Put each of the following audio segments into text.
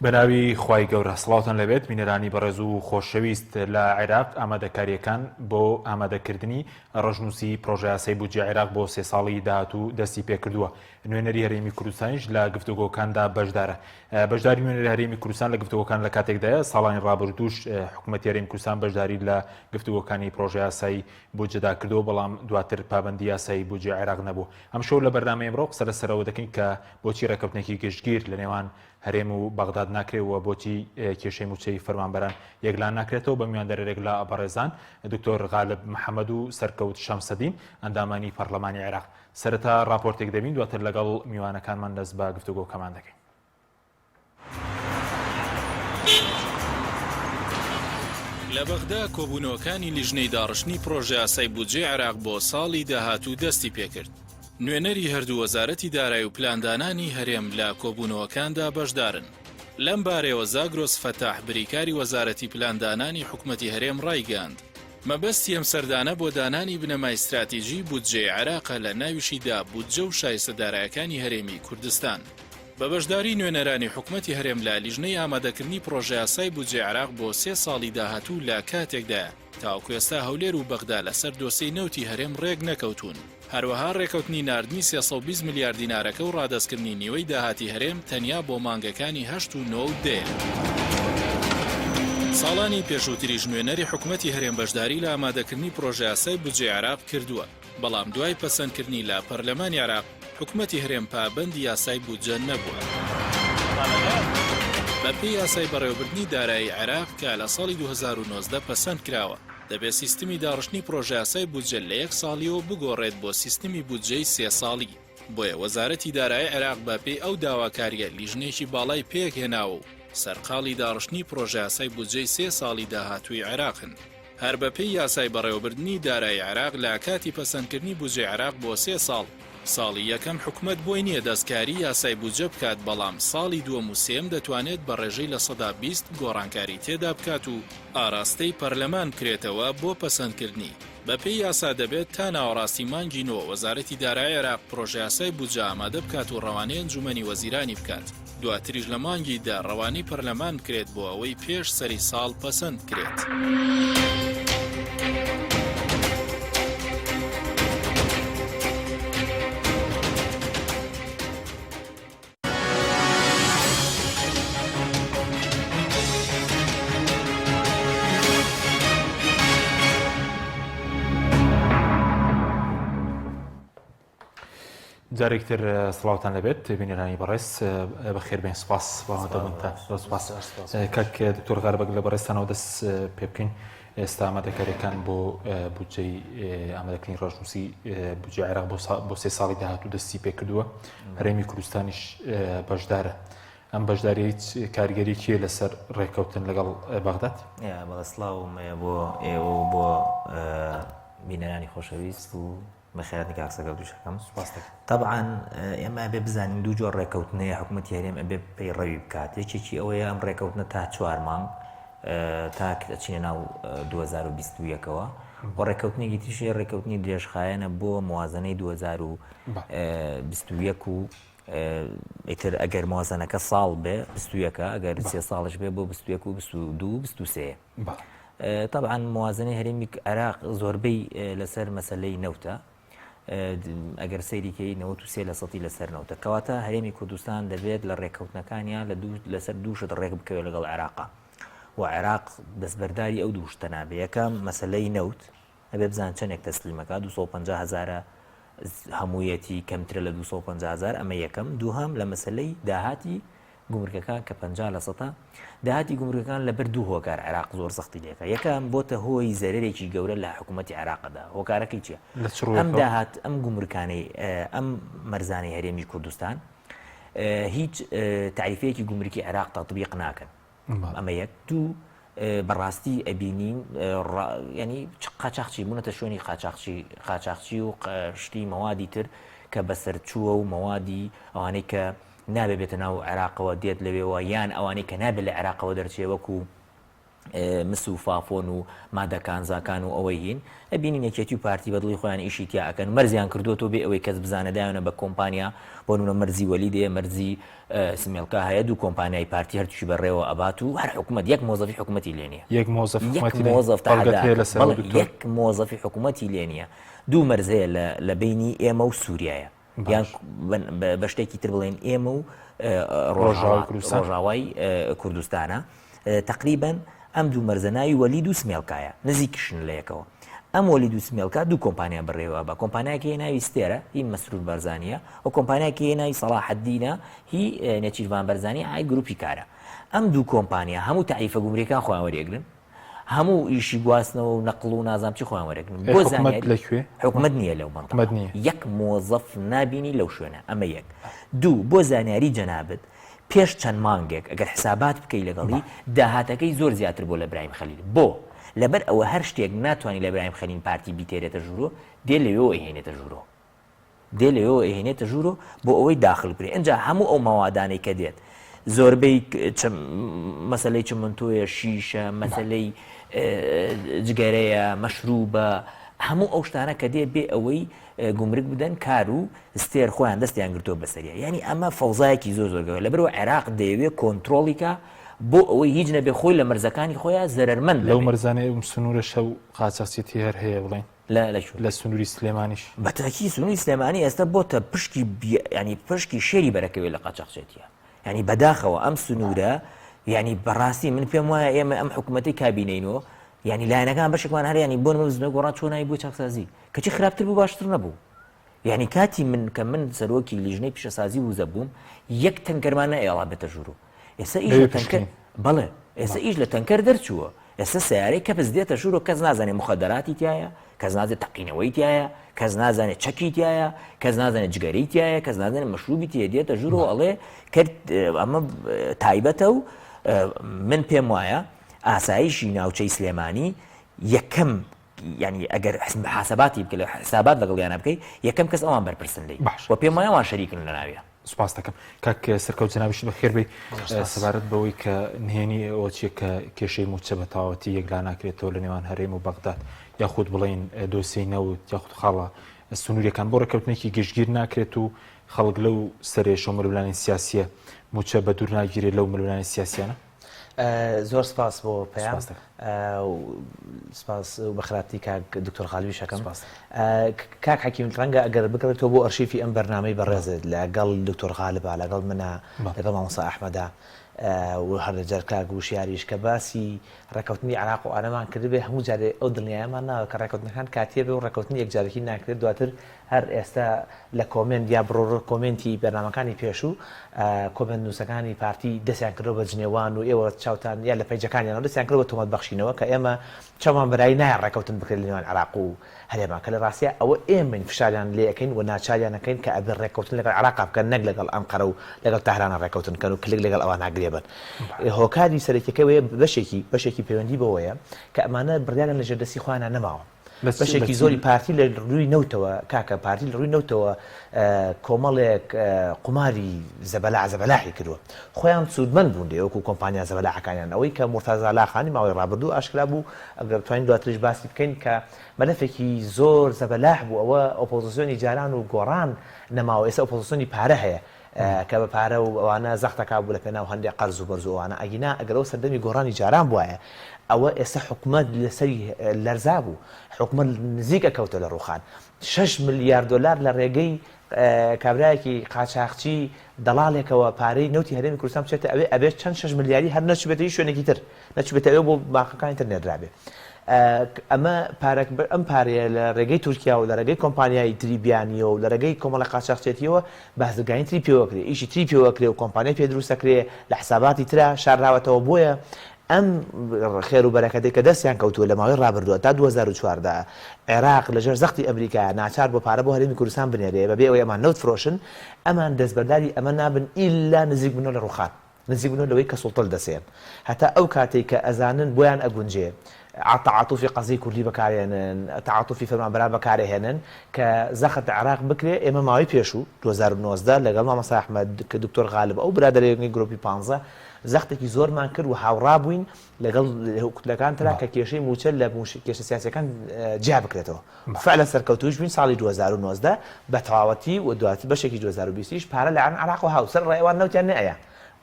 بەناوی خوای گەورە سڵاوتان لێبێت بینەرانی بەڕێز و خۆشەویست لە عێراق ئامادەکاریەکان بۆ ئامادەکردنی ڕەشنووسی پرۆژەیاسای بودجە عێراق بۆ سێ ساڵی داهاتوو دەستی پێکردووە نوێنەری هەرێمی کوردستانیش لە گفتوگۆکاندا بەشدارە بەشداری نوێنەری هەرێمی کوردستان لە گفتوگۆکان لە کاتێکدایە ساڵانی ڕابردووش حکوومەتی هەرێمی کوردستان بەشداری لە گفتوگۆکانی پرۆژەیاسای بودجەدا کردووە بەڵام دواتر پابەندی یاسایی بودجە عێراق نەبوو ئەمشەو لە بەرنامەی ئەمڕۆ قسە لەسەرەوە دەکەین کە بۆچی ڕێککەوتنێکی گشتگیر لە نێوان هەرێم و بەغداد ناکرێ و بۆچی کێشەی مووچەی فەرمانبەران یەکلا ناکرێتەوە بە میواندارێک لە بەڕێزان دکتۆر غالب محەممەد و سەرکەوت شەمسەدین ئەندامانی پەرلەمانی عێراق سەرەتا راپۆرتێک دەبین دواتر لەگەڵ میوانەکانمان دەست بە گفتوگۆکەمان دەکەین. لە بەغدا کۆبوونەوەکانی لیژنەی داڕشتنی پڕۆژەیاسای بودجەی عێراق بۆ ساڵی داهاتوو دەستی پێکرد. نوێنەری هەردوو وەزارەتی دارای و پلاندانانی هەرێم لە کۆبوونەوەکاندا بەشدارن. لەم بارەیەوە زاگرۆس فەتاح بریکاری وەزارەتی پلاندانانی حکومەتی هەرێم ڕایگەیاند، مەبەستی ئەم سەردانە بۆ دانانی بنەمای ستراتیجیی بودجەی عێراقە لە ناویشیدا بودجە و شایستە دارایەکانی هەرێمی کوردستان. بە بەشداری نوێنەرانی حکومەتی هەرێم لە لیژنەی ئامادەکردنی پڕۆژەیاسای بودجەی عێراق بۆ سێ ساڵی داهاتوو لە کاتێکدایە تاوەکو ئێستا هەولێر و بەغدا لەسەر دۆسێی نەوتی هەرێم رێک نەکەوتوون، هەروەها رێکەوتنی ناردنی 320 ملیار دینارەکە و رادەستکردنی نیوەی داهاتی هەرێم تەنیا بۆ مانگەکانی هەشت و نۆ و دەیە. ساڵانی پێشووتریش نوێنەری حکومەتی هەرێم بەشداری لە ئامادەکردنی پڕۆژەیاسای بودجەی عێراق کردووە. بەڵام دوای پەسەندکردنی لە پەرلەمانی عێراق، حکومەتی هەرێم پابەندی یاسای بودجە نەبووە. بەپێی یاسای بەڕێوەبردنی دارایی عێراق کە لە ساڵی 2019 پەسەند کراوە، دەبێت سیستمی داڕشتنی پڕۆژەیاسای بودجە لە یەک ساڵیەوە بگۆڕێت بۆ سیستمی بودجەی سێ ساڵی. بۆیە وەزارەتی دارایی عێراق بەپێی ئەو داواکارییە لیژنەیەکی باڵای پێکهێناوە و سەرقاڵی داڕشتنی پڕۆژەیاسای بودجەی سێ ساڵی داهاتووی عێراقن. هەر بەپێی یاسای بەڕێوەبردنی دارایی عێراق لە کاتی پەسەندکردنی بودجەی عێراق بۆ سێ ساڵ، ساڵی یەکەم حکومەت بۆی نییە دەستکاری یاسای بودجە بکات، بەڵام ساڵی دووەم و سێیەم دەتوانێت بە ڕێژەی 20% گۆڕانکاری تێدا بکات و ئاراستەی پەرلەمان بکرێتەوە بۆ پەسەندکردنی. بەپێی یاسا دەبێت تا ناوەڕاستی مانگی نۆ وەزارەتی دارایی عێراق پرۆژەیاسای بودجە ئامادە بکات و ڕەوانەی ئەنجومەنی وەزیرانی بکات. دواتریش لە مانگی دە ڕەوانەی پەرلەمان بکرێت بۆ ئەوەی پێش سەری ساڵ پەسەند بکرێت. جارێک تر سڵاوتان لەبێت بینەرانی بەڕێز بەخێربێن سپاس بەڵامتان سپاس کاک دکتۆر غاربەک لە بەڕێزتانەوە دەست پێ بکەین ئێستا ئامادەکاریەکان بۆ بودجەی ئامادەکردنی ڕەشنووسی بودجەی عێراق بۆ سێ ساڵی داهاتوو دەستی پێکردووە هەرێمی کوردستانیش بەشدارە ئەم بەشداری هیچ کاریگەریی لەسەر ڕێککەوتن لەگەڵ بەغداد بەڵێ سڵاوم هەیە بۆ ئێوە و بۆ بینەرانی خۆشەویست و بەخێرهاتنی کاک سەرکەوتووش ئەکەم. سوپاس دەکەم. تەبعەن ئێمە ئەبێ بزانین دوو جۆر ڕێکەوتن هەیە حکوومەتی هەرێم ئەبێ پەیڕەوی بکات یەکێکی ئەوەیە ئەم ڕێکەوتنە تا چوار مانگ تا ئەچینە ناو 2021ەوە و ڕێکەوتنێکی تریش هەیە ڕێکەوتنی درێژخایەنە بۆ موازنەی 2021 و ئیتر ئەگەر موازنەکە ساڵ بێ 21 ئەگەر سێ ساڵش بێ بۆ 21 و 22 23 تەبعەن موازنەی هەرێمی عێراق زۆربەی لەسەر مەسەلەی نەوتە ئەگەر سەیری کەی 93 لە سەتی لەسەر نەوتە کەواتە هەرێمی کوردستان دەبێت لە ڕێککەوتنەکانیان لە دوو لەسەر دوو شت ڕێک بکەوێت لەگەڵ عێراقا و عێراق دەستبەرداری ئەو دوو شتە نابێ یەکەم مەسەلەی نەوت ئەبێ بزان چەندێک تەسلیمەکە 250 هەزارە هەموویەتی کەمترە لە 250 هەزار ئەمە یەکەم دووهەم لە مەسەلەی داهاتی گومرگەکان کە 50 لە سەتە داهاتی گومرگەکان لەبەر دوو هۆکار عێراق زۆر زەختی لێکە یەکەم بۆتە هۆی زەرەرێکی گەورە لە حکوومەتی عێراقدا هۆکارەکەی چییە ئەم داهات ئەم گومرکانەی ئەم مەرزانەی هەرێمی کوردستان هیچ تاریفەیەکی گومرکی عێراق تەطبیق ناکەن ئەمە یەک دوو بەڕاستی ئەبینین ینی قاچاخچی بوونەتە شوێنی قاچاخچی قاچاخچی و شتی مەوادی تر کە بەسەر چووە و مەوادی ئەوانەی کە نابێ بێتە ناو عێراقەوە دێت لەوێوە یان ئەوانەی کە نابێت لە عێراقەوە دەرچێ وەکو. مس و فافۆن و مادە کانزاکان و ئەوەی هین ئەبینین یەکێتی و پارتی بەدڵی خۆیان ئیشی تیا ئەکەن مەرزیان کردووەتەوە بێ ئەوەی کەس بزانێ دایانە بە کۆمپانیا بۆ نمونە مەرزی وەلید هەیە مەرزی سمێڵکا هەیە دوو کۆمپانیای پارتی هەردووکی بەڕێوە ئەبات و هەر حکومەت یەک مۆزەفی حکومەتی لێ نییە یەک مۆزەف یەک حکومەتی لێ مۆزەف بەڵگەت تەحەدا هەیە ئەکەم لەسەر ئەوە بەڵێ دکتۆر یەک مۆزەفی حکومەتی لێ نییە دوو مەرز هەیە لە لە بەینی ئێمە و سووریایە یان باش بە شتێکی تر بڵێن ئێمە و ڕۆژاوای کوردستان ڕۆژاوای کوردستانە تقریبا ئەم دوو مەرزە ناوی وەلید و سمێڵکایە نزیکشن لە یەکەوە ئەم وەلید و سمێڵکا دوو کۆمپانیا بەڕێوە بە کۆمپانیاکە هەیە ناوی ستێرە هی مەسرور بارزانیە و کۆمپانیاکە هەیە ناوی سەڵاحەدینە هی نێچیرڤان بەرزانی ئای گروپی کارە ئەم دوو کۆمپانیا هەموو تاریفە گومرگەکان خۆیان وەریەگرن هەموو ئیشی گواستنەوە و نەقڵ و نازانم چی خۆیان وەرەگرن ئەی بۆ حکومەت زانیاری لە کوێ؟ حکومەت نییە لەو مەنتەقە حکومەت نییە. یەک مۆزەف نابینی لەو شوێنە ئەمە یەک دوو بۆ زانیاری جەنابت پێش چەند مانگێک ئەگەر حسابات بکەی لەگەڵی داهاتەکەی زۆر زیاتر بۆ لە برایم خەلیل بۆ لەبەر ئەوە هەر شتێک ناتوانانی لە برایم خەلیل پارتی بیتێرێتە ژوورۆ دێ لەوێوە ئەیهێنێتە ژوورۆ دێ لەوێوە ئەیهێنێتە ژوورۆ بۆ ئەوەی داخل بکرێ ئینجا هەموو ئەو مەوادانەی کە دێت زۆربەی مەسلەی چمنتۆیە شیشە مەسلەی جگەرەیە مەشروبە هەموو ئەو شتانە کە دێ بێ ئەوەی گومرگ بدەن کار و ستێر خۆیان دەستیان گرتووە بەسەریە یعنی ئەمە فەوزایەکی زۆر زۆر گەورە لەبەرەوە عێراق دەیەوێ کۆنتترۆڵیکە بۆ ئەوەی هیچ نەبێ خۆی لە مەرزەکانی خۆیان زەرمەند لەو مەرزانەی ئەم سنوورە شەو قاچاخچێتی هەر هەیە بڵێن لە لە کوێ؟ لە سنووری سلێمانیش. بە تاکی سنووری سلێمانی ئێستا بۆتە پشکی ینی پشکی شێری بەرەکەوێت لە قاچاخچێتیە ینی بەداخەوە ئەم سنوورە ینی بەڕاستی من پێم وایە ئێمە ئەم حکوومەتی کابینەینەوە ینی لایەنەکان بەشێکمان هەر ینی بۆن بزنە گۆڕان چۆنایی بۆ چاکسازی کەچی خراپتر بوو باشتر نەبوو یعنی کاتی من کە من سەرۆکی لیژنەی پیشەسازی وزە بووم یەک تەنکەرمان نەئێڵا بێتە ژوورو ئێستا ئیش لە تەنکەر بەڵێ ئێستا ئیش لە تەنکەر دەرچووە ئێستا سیارەی کەپس دێتە ژوورۆ کەس نازانێ مخدراتی تایە کەس نازێت تەقینەوەی تایە کەس نازانێت چەکی تایە کەس نازانێت جگەرەی تایە کەس نازانێت مەشروبی تێ دێتە ژوورۆ ئەڵێ کرد ئەمە تایبەتە و من پێم وایە ئاسایشی ناوچەی سلێمانی یەکەم یانی ئەگەر محاسباتی بکەی حسابات لەگەڵیانە بکەی یەکەم کەس ئەوان بەرپرسن لێی باش و پێم وایە ئەوان شەریکن لە ناویا. سوپاست دەکەم کاک سەرکەوت جەنابیشت بەخێر بێی. سەبارەت بەوەی کە نهێنی ئەوە چیە کە کێشەی مووچە بە تەواوەتی یەکلا ناکرێتەوە لە نێوان هەرێم و بەغداد یاخود بڵێین دۆسیەی نەوت یاخود خاڵە سنووریەکان بۆ ڕێککەوتنێکی گشتگیر ناکرێت و خەڵک لەو سەرێشە و ململانێ سیاسیە مووچە بە دوور ناگیرێت لەو ململانێ سیاسیانە؟ زۆر سپاس بۆ پەیام سپاس و بەخراپی کاک دکتۆر غالبیش ئەکەم کاک حەکیم ڕەنگە ئەگەر بگەڕێتەوە بۆ ئەرشیفی ئەم بەرنامەی بەڕێزت لەگەڵ دکتۆر غالبا لەگەڵ منە لەگەڵ مامۆستا ئەحمەدا و هەر جار کاک وشیاریش کە باسی ڕێککەوتنی عراق و ئانەمان کردبێ هەموو جارێ ئەو دڵنیایەمان ناوە کە ڕێککەوتنەکان کاتیە بێ و ڕێککەوتنی یەکجارەکی ناکرێت دواتر هەر ئێستا لە کۆمێنت یا بڕۆ کۆمێنتی بەرنامەکانی پێشوو کۆمێنت نووسەکانی پارتی دەستیان کردووە بە جنێوان و ئێوە چاوتان یا لە پەیجەکانیانەوە دەستیان کردووە بە تۆمەت بەخشینەوە کە ئێمە چاومان بەرایی نایە ڕێکەوتن بکرێت لە نێوان عێراق و هەرێما کە لە ڕاستیا ئەوە ئێمەین فشاریان لێ ئەکەین و ناچاریان ئەکەین کە ئەبێ ڕێکەوتن لەگەڵ عێراقا بکەن نەک لەگەڵ ئەنقەرە و لەگەڵ تەهرانا ڕێکەوتن کەن و کلک لەگەڵ ئەوان گرێ بەن هۆکاری سەرەکیەکەی وەیە بەشێکی بەشێکی پەیوەندی بەوەیە کە ئەمانە بڕیاریان لە ژێر دەستی خۆیانا نەماوە بەشێکی زۆری پارتی لە ڕووی نەوتەوە کاکە پارتی لە ڕووی نەوتەوە کۆمەڵێک قوماری زەبەلاح زەبەلاحی کردووە خۆیان سوودمەند بوون لێ وەکو کۆمپانیا زەبەلاحەکانیان ئەوەی کە مورتازا لاخانی ماوەی ڕابردوو ئاشکرا بوو ئەگەر توانین دواتریش باسی بکەین کە مەلەفێکی زۆر زەبەلاح بوو ئەوە ئۆپۆزیسیۆنی جاران و گۆڕان نەماوە ئێستا ئۆپۆزیسیۆنی پارە هەیە کە بە پارە و ئەوانە زەختەکا بوو لە پێناو هەندێ قەرز و بەرز و ئەوانە ئەگینا ئەگەر ئەو سەردەمی گۆڕانی جاران بوایە ئەوە ئێستا حکومەت لەسەری لەرزا بوو حکومەت نزیک ئەکەوتە لە ڕوخان شەش ملیار دۆلار لە ڕێگەی کابرایەکی قاچاخچی دەڵاڵێکەوە پارەی نەوتی هەرێمی کوردستان بچێتە ئەوێ ئەبێت چەند شەش ملیاری هەر نەچوبێتە هیچ شوێنێکی تر نەچوبێتە ئەوێ بۆ بانقەکانی تر نێردرابێ ئەمە پارە ئەم پارەیە لە ڕێگەی تورکیا و لە ڕێگەی کۆمپانیای تری بیانیەوە و لە ڕێگەی کۆمەڵە قاچاخچێتیەوە بازرگانی تری پێوەکرێ ئیشی تری پێوەکرێ و کۆمپانیای پێ دروستەکرێ لە حساباتی ترا شارراوەتەوە بۆیە ئەم خێر و بەرەکەتەی کە دەستیان کەوتووە لە ماوەی ڕابردووە تا 2014 عێراق لەژێر زەختی ئەمریکا ناچار بۆ پارە بۆ هەرێمی کوردستان بنێرێ بەبێ ئەوەی ئەمان نەوت فرۆشن ئەمان دەستبەرداری ئەمە نابن ئیلا نزیک بنەوە لە ڕوخان نزیک بنەوە لەوەی کە سوڵتە لەدەستێن هەتا ئەو کاتەی کە ئەزانن بۆیان ئەگونجێ. تەعاتوفی قەزیەی کوردی بەکارێنن، تەعاتوفی فەرمانبەران بەکارئەهێنن کە زەخت لە عێراق بکرێ، ئێمە ماوەی پێشوو، 2019، لەگەڵ مامۆستا ئەحمەد، دکتۆر غالب ئەو برادەرەی گروپی پانزە زەختێکی زۆرمان کرد و هاوڕا بووین لەگەڵ کوتلەکان ترا کە کێشەی مووچە لە کێشە سیاسیەکان جیا بکرێتەوە. فعلا سەرکەوتووش بووین ساڵی 2019 بە تەواوەتی و دواتر بەشێکی 2020 یش پارە لە عێراقەوە هاو سەر ڕای ئەوان نەوتیان نەئەیا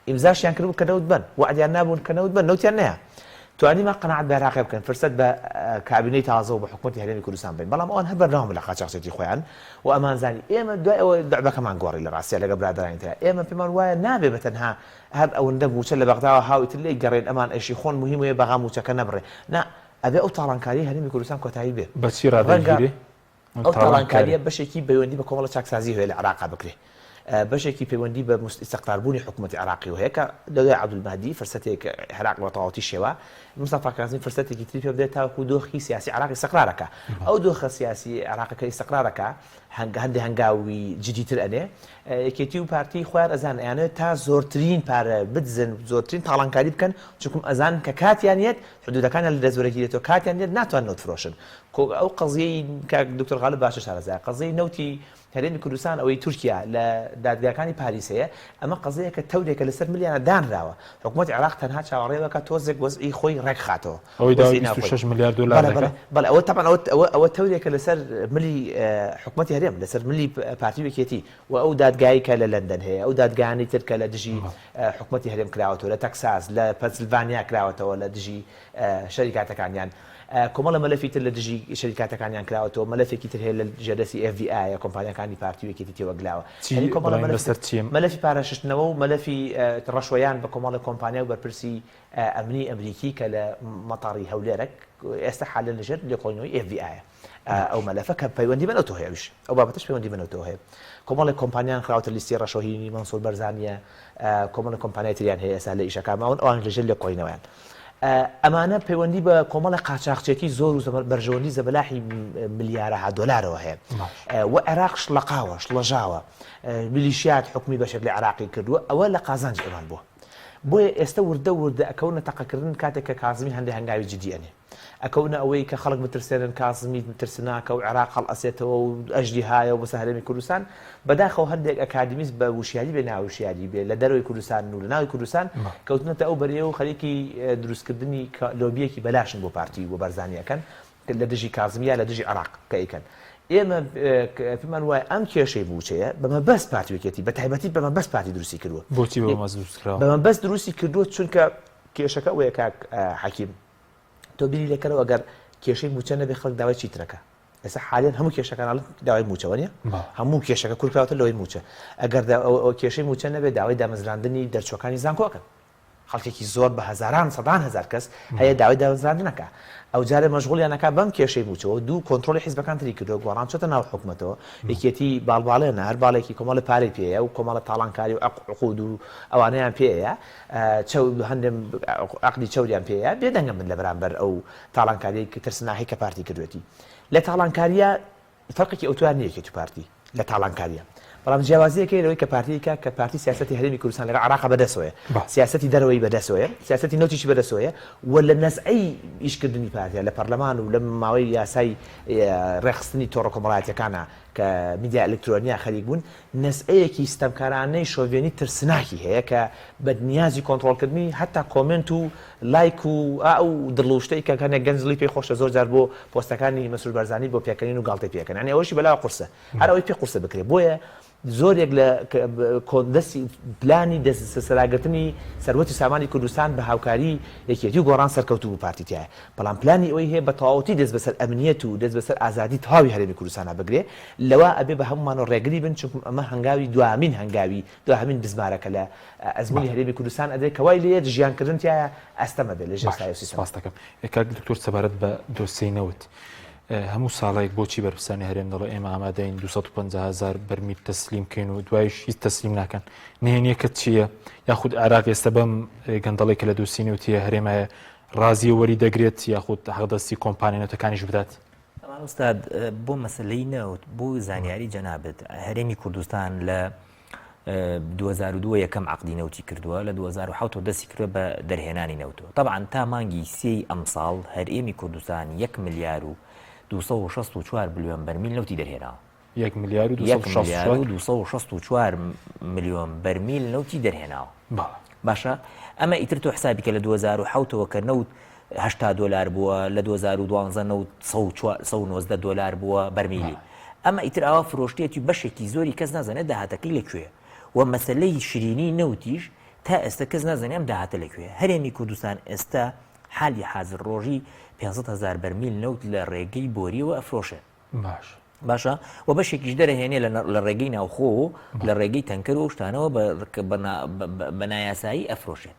ئیمزاشیان کردبوو کە نەوت بەن، وەعدیان نابوون کە نەوت بەن، نەوتیان نەیا. توانیمان قەناعەت بە عێراقی بکەین، فرسەت بە کابینەی تازە و بە حکومەتی هەرێمی کوردستان بەین، بەڵام ئەوان هەر بەردەوام بوون لە قاچاخچێتی خۆیان و ئەمانزانی. ئێمە دوای ئەوە لوعبەکەمان گۆڕی لە ڕاستیا لەگەڵ برادەرانی ترا. ئێمە پێمان وایە نابێ بە تەنها هەر ئەوەندە مووچە لە بەغداوە هاو ئیتر لێی گەڕێین ئەمان ئەیشی خۆن موهیم وەیە بەغا مووچەکە نەبڕێ. نا، ئەبێ ئەو تاڵانکارییەی هەرێمی کوردستان کۆتایی بێ. بە چی ڕادەگیرێ؟ ڕەنگە ئەو تاڵانکارییە بەشێکی پەیوەندی بە کۆمەڵە چاکسازی هەیە لە عێراقا بکرێ، بەشێکی پەیوەندی بە ئیستقراربوونی حکوومەتی عێراقیەوە هەیە کە لە دوای عەبدولمەهدی فرسەتێک عێراق بە تەواوەتی شێوا، مستەفا کازمی فرسەتێکی تری پێ بدرێت تاوەکو دۆخی سیاسی عێراق ئیستقرارەکە. ئەو دۆخە سیاسی عێراقە کە ئیستقرارەکە هەندێ هەنگاوی جدیتر ئەنێ، یەکێتی و پارتی خۆیان ئەزانن ئەیانەوێت تا زۆرترین پارە بدزن، زۆرترین تاڵانکاری بکەن، چونکم ئەزانن کە کاتیان یەت حدودەکانیان لە دەست وەرەگیرێتەوە، کاتیان یەت ناتوانن نەوت فرۆشن. کۆ ئەو قەزیەی کاک دکتۆر غالب باشتر شارەزایە، قەزیەی نەوتی هەرێمی کوردستان ئەوەی تورکیا لە دادگاکانی پاریس هەیە، ئەمە قەزیەیەکە تەورێکە لەسەر ملیانە دانراوە، حکومەتی عێراق تەنها چاوەڕێ ئەکات تۆزێک وەزعی خۆی ڕێکخاتەوە. ئەوەی داوای 26 ملیار دۆلار دەکات؟ بەڵێ بەڵێ ئەوە تەبعەن ئەوە ئەوە ئەوە تەورێکە لەسەر ملی حکومەتی هەرێم، لەسەر ملی پارتی و یەکێتی و ئەو دادگایەی کە لە لەندەن هەیە، ئەو دادگایانەی تر کە لە دژی حکومەتی هەرێم کراوەتەوە، لە تەکساس، لە پەنسلڤانیا کراوەتەوە لە دژی شەریکاتەکانیان. کۆمەڵە مەلەفی تر لە دژی شەریکاتەکانیان کراوەتەوە، مەلەفێکی تر هەیە لە ژێردەستی ئێف بی ئایە، کۆمپانیاکانی پارتی و یەکێتی تێوەگلاوە. چی یانی کۆمەڵە بڵێین مەلەفی لەسەر تر، چییە؟ مەلەفی پارە شتنەوە و مەلەفی ڕەشوەیان بە کۆمەڵێک کۆمپانیا و بەرپرسی ئەمنی ئەمریکی کە لە مەتاڕی هەولێرە ئێستا حالەن لە ژێر لێکۆڵینەوەی ئێف بی ئایە. ئەو مەلەفە کە پەیوەندی بە نەوتەوە هەیە ئەویش ئەو بابەتەش پەیوەندی بە نەوتەوە هەیە. کۆمەڵێک کۆمپانیان خراوەتە لیستی ڕەشەوە هی مەنسوور بەرزانییە، کۆمەڵێک کۆمپانیای تریان هەیە ئێستا لە ئیشەکە ماون ئەوانیش لە ژێر لێکۆڵینەوەیان. ئەمانە پەیوەندی بە کۆمەڵێک قاچاخچێتی زۆر و بەرژەوەندی زەبەلاحی ملیارەها دۆلارەوە هەیە و عێراق شڵەقاوە، شڵەژاوە، میلیشیات حوکمی بەشێک لە عێراقی کردووە، ئەوە لە قازانجی ئەوان بووە. بۆیە ئێستە وردە وردە ئەکەونە تەقەکردن کاتێک کە کازمی هەندێ هەنگاوی جدی ئەنێ. ئەکەونە ئەوەی کە خەڵک بترسێنن کازمی ترسناکە و عێراق هەڵئەسێتەوە و ئەژدیهایە و بەسەر هەرێمی کوردستان، بەداخەوە هەندێک ئەکادیمیست بە وشیاری بێ ناوشیاری بێ لە دەرەوەی کوردستان و لە ناوی کوردستان کەوتنەتە ئەو بەرەیە و خەریکی دروستکردنی لۆبیەکی بەلاشن بۆ پارتی و بارزانی ئەکەن لە دژی کازمی یا لە دژی عێراق کە ئەیکەن. ئێمە پێمان وایە ئەم کێشەی مووچەیە بە مەبەست پارتی و یەکێتی بە تایبەتی بە مەبەست پارتی دروستی کردووە. بۆچی بە مەبەست دروست کراوە؟ بە مەبەست دروستی کردووە چونکە کێشەکە ئەوەیە کاک حەکیم تۆ بیری لێکەرەوە ئەگەر کێشەی مووچە نەبێ خەڵک داوای چیترەکە ئێستا حالیان هەموو کێشەکان ئەڵێن داوای مووچە وەنیە هەموو کێشەکە کورت کراوەتە لەوەی مووچە ئەگەر کێشەی مووچە نەبێ داوای دامەزراندنی دەرچووەکانی زانکۆکەن خەڵکێکی زۆر بە هەزاران سەدان هەزار کەس هەیە داوای دامەزراندنەکە ئەو جارێ مەشغوڵیانەکە بەم کێشەی مووچەوە دوو کۆنترۆڵی حیزبەکان تری کردووە گۆڕان چۆتە ناو حکومەتەوە یەکێتی باڵباڵێنە هەر باڵێکی کۆمەڵی پارەی پێیە و کۆمەڵە تاڵانکاری و عقود و ئەوانەیان پێیە چەو هەندێ عەقدی چەوریان پێیە بێدەنگە من لە بەرامبەر ئەو تاڵانکاریەی ترسناکەی کە پارتی کردوێتی لە تاڵانکاریە فەرقێکی ئەوتۆیان نیە یەکێتی و پارتی لە تاڵانکاریە بەڵام جیاوازیەکەی لەوەی کە پارتی کە کە پارتی سیاسەتی هەرێمی کوردستان لەگەڵ عێراق بەدەستەوەیە سیاسەتی دەرەوەی بەدەستەوەیە سیاسەتی نەوتیشی بەدەستەوەیە و لە نەزعەی ئیشکردنی پارتیا لە پەرلەمان و لە ماوەی یاسای ڕێکخستنی تۆڕە کۆمەڵایەتیەکانە کە میدیا ئەلکترۆنیە خەریک بوون نەزعەیەکی ستەمکارانەی شۆڤێنی ترسناکی هەیە کە بە نیازی کۆنتڕۆڵکردنی هەتا comment و لایک و ئا ئەو دڵ و شتەی کە هەنێک گەنج دڵی پێی خۆشە زۆر جار بۆ پۆستەکانی مەسرور بارزانی بۆ پێکەنین و گاڵتەی پێ ئەکەن یانی ئەوەشی بەلاوە قورسە هەر ئەوەی پێ قورسە بکرێ بۆیە زۆرێک لە دەستی پلانی دەستبەسەراگرتنی سەروەت و سامانی کوردستان بە هاوکاری یەکێتی و گۆڕان سەرکەوتوو بوو پارتی تیایە بەڵام پلانی ئەوەی هەیە بە تەواوەتی دەست بەسەر ئەمنیەت و دەست بەسەر ئازادی تەواوی هەرێمی کوردستانا بگرێ لەوە ئەبێ بە هەموومانەوە ڕێگری بن چونکم ئەمە هەنگاوی دواهەمین هەنگاوی دواهەمین بزمارە کە لە ئەزموونی هەرێمی کوردستان ئەدرێ کە وای لێیەت ژیانکردن تیایا ئەستەم ئەبێ لە ژێر باش سایە و سیستەما. سپاست دەکەم کاک دکتۆر سەبارەت بە دۆسیەی نەوت هەموو ساڵێک بۆچی بەرپرسانی هەرێم دەڵێ ئێمە ئامادەین 250 هزار بەرمیل تەسلیم بکەین و دوایش هیچ تەسلیم ناکەن نهێنیەکە چییە یاخود عێراق ئێستا بەم گەندەڵی کە لە دۆسیەی نەوتیە هەرێمایە ڕازیە وەری دەگرێت یاخود حەقدەستی کۆمپانیا نەوتەکانیش بدات؟ تەمان ئوستاد بۆ مەسەلەی نەوت بۆ زانیاری جەنابت هەرێمی کوردستان لە. 2002 یەکەم عەقدی نەوتی کردووە، لە 2007 ەوە دەستی کردووە بە دەرهێنانی نەوتەوە. تەبعەن تا مانگی سێی ئەمساڵ هەرێمی کوردستان یەک ملیار و 264 بلیۆن بەرمیل نەوتی دەرهێناوە. یەک ملیار و یەک ملیار و 264 ملیۆن بەرمیل نەوتی دەرهێناوە. باشە ئەمە ئیتر تۆ حسابی کە لە 2007 ەوە کە نەوت 80 دۆلار بووە لە 2012 نەوت 119 دۆلار بووە بەرمیلی ئەمە ئیتر ئاوا فرۆشتێتی بەشێکی زۆری کەس نازانێت داهاتەکەی لە کوێ و مەسلەی شیرینی نەوتیش تا ئێستا کەس نازانێت ئەم داهاتە لە کوێ هەرێمی کوردستان ئێستا حالی حاضر ڕۆژی 500 هزار بەرمیل نەوت لە ڕێگەی بۆریەوە ئەفرۆشێت باش. باشە و بەشێکیش دەرەهێنێ لە ڕێگەی ناوخۆ و لە ڕێگەی تەنکەر و شتانەوە بە نایاسایی ئەفرۆشێت.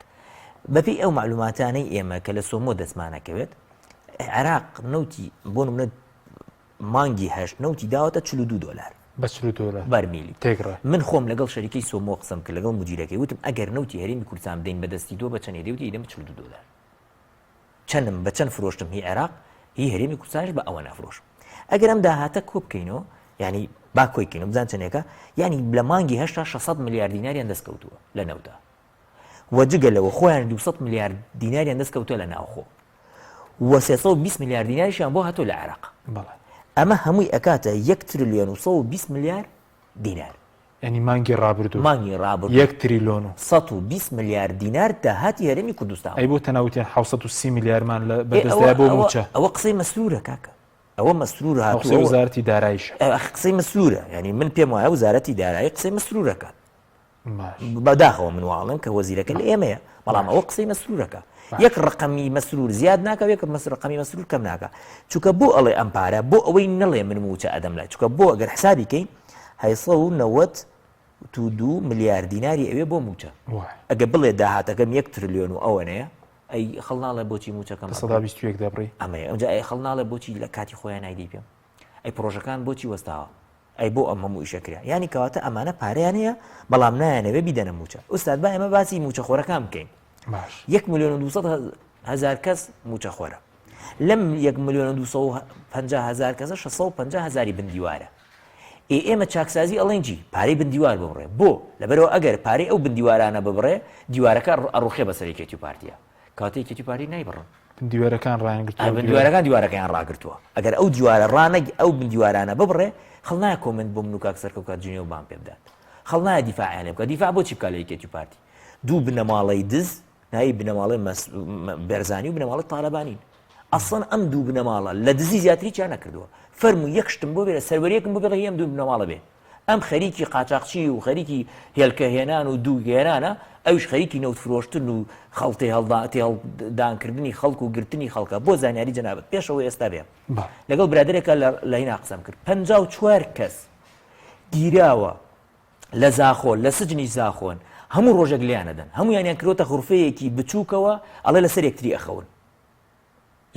بەپێی ئەو معلوماتانەی ئێمە کە لە سۆمۆ دەستمانەکەوێت عێراق نەوتی بۆ نمونە مانگی هەشت نەوتی داوەتە 42 دۆلار بە 42 دۆلار بەرمیلی تێکڕا من خۆم لەگەڵ شەریکەی سۆمۆ قسەم کرد لەگەڵ مدیرەکەی وتم ئەگەر نەوتی هەرێمی کوردستان بدەین بەدەستی تۆ بە چەندێ دەوتی ئیدەم 42 دۆلار چەنم بە چەند فرۆشتم هی عێراق هی هەرێمی کوردستانیش بە ئەوە نافرۆشم ئەگەر ئەم داهاتە کۆ بکەینەوە یعنی با کۆی کەینەوە بزان چەندێکە یعنی لە مانگی هەشتا 600 ملیار دیناریان دەست کەوتووە لە نەوتا و جگە لەوە خۆیان 200 ملیار دیناریان دەست کەوتووە لە ناوخۆ و 320 ملیار دیناریشیان بۆ هاتووە لە عێراق ئەمە هەمووی ئەکاتە 1 تریلیۆن و 120 ملیار دینار. یانی مانگی ڕابردوو. مانگی ڕابردوو. یەک تریلۆن و. 120 ملیار دینار داهاتی هەرێمی کوردستان بوو. ئەی بۆ تەنها وتیان 730 ملیارمان لە بەردەستدایە بۆ مووچە؟ ئەوە قسەی مەسرورە کاکە. ئەوە مەسرور هاتووە. قسەی وەزارەتی داراییشە. قسەی مەسرورە. یانی من پێم وایە وەزارەتی دارایی قسەی مەسرور ئەکات. بەداخەوە من واڵم کە وەزیرەکە لە ئێمەیە بەڵام ئەوە قسەی مەسرورەکە یەک ڕقەمی مەسرور زیاد ناکە یەک ڕقەمی مەسرور کەم ناکە چونکە بۆ ئەڵێ ئەم پارە بۆ ئەوەی نەڵێ من موچە ئەدەم لای چونکە بۆ ئەگەر حسابی کەین هەیسە و نەوەت تو دوو ملیار دیناری ئەوێ بۆ موچە ئەگە بڵێ داهاتەکەم یەک ترلیۆن و ئەوەنەیە ئەی خەڵ ناڵێ بۆچی موچەکەم سەدا 21 دەبڕی ئەمەیە ئەوجا ئەی خەڵ ناڵێ بۆچی لە کاتی خۆیان نایدەی پێم ئەی پرۆژەکان بۆچی وەستاوە ئەی بۆ ئەم هەموو ئیشە کرا؟ یانی کەواتە ئەمانە پارەیان هەیە بەڵام نایانەوێ بیدەنە مووچە. ئوستاد با ئێمە باسی مووچەخۆرەکان بکەین. باش. یەک ملیۆن و دوو هەزار کەس مووچەخۆرە. لەم یەک ملیۆن و 250 هەزار کەسە 650 هەزاری بندیوارە. ئێ ئێمە چاکسازی ئەڵێن چی؟ پارەی بندیوار ببڕێ. بۆ؟ لەبەرەوە ئەگەر پارەی ئەو بندیوارانە ببڕێ دیوارەکە ئەڕوخێ بەسەر یەکێتی و پارتیە. کەواتە یەکێتی و پارتی نایبڕن. بندیوارەکان ڕایان گرتووە. بندیوارەکان دیوارەکەیان ڕاگرتووە. ئەگەر ئەو دیوارە ڕانەگ ئەو بندیوارانە ببڕێ، خەڵ نایە comment بۆ من و کاک سەرکەوت کاک جنێو بان پێ بدات. خەڵ نایە دیفاعیان لێ بکات. دیفاع بۆ چی بکات لە یەکێتی و پارتی؟ دوو بنەماڵەی دز، ناوی بنەماڵەی مەس بەرزانی و بنەماڵەی تالەبانین. ئەسڵەن ئەم دوو بنەماڵە لە دزی زیاتر هیچیان نەکردووە. فەرموو یەک شتم بۆ بێرە، سەروەرییەکم بۆ بێڵێ هی ئەم دوو بنەماڵە بێ. ئەم خەریکی قاچاخچی و خەریکی هێلکە هێنان و دووگ هێنانە، ئەویش خەریکی نەوت فرۆشتن و خەڵ تێهەڵدانکردنی خەڵک و گرتنی خەڵکە. بۆ زانیاری جەنابت پێش ئەوەی ئێستا بێم لەگەڵ برادەرێکا لە هینا قسەم کرد، 54 کەس گیراوە لە زاخۆ، لە سجنی زاخۆن، هەموو ڕۆژێک لێیان ئەدەن، هەموویانیان کردۆتە غورفەیەکی بچووکەوە، ئەڵێ لەسەر یەکتری ئەخەون.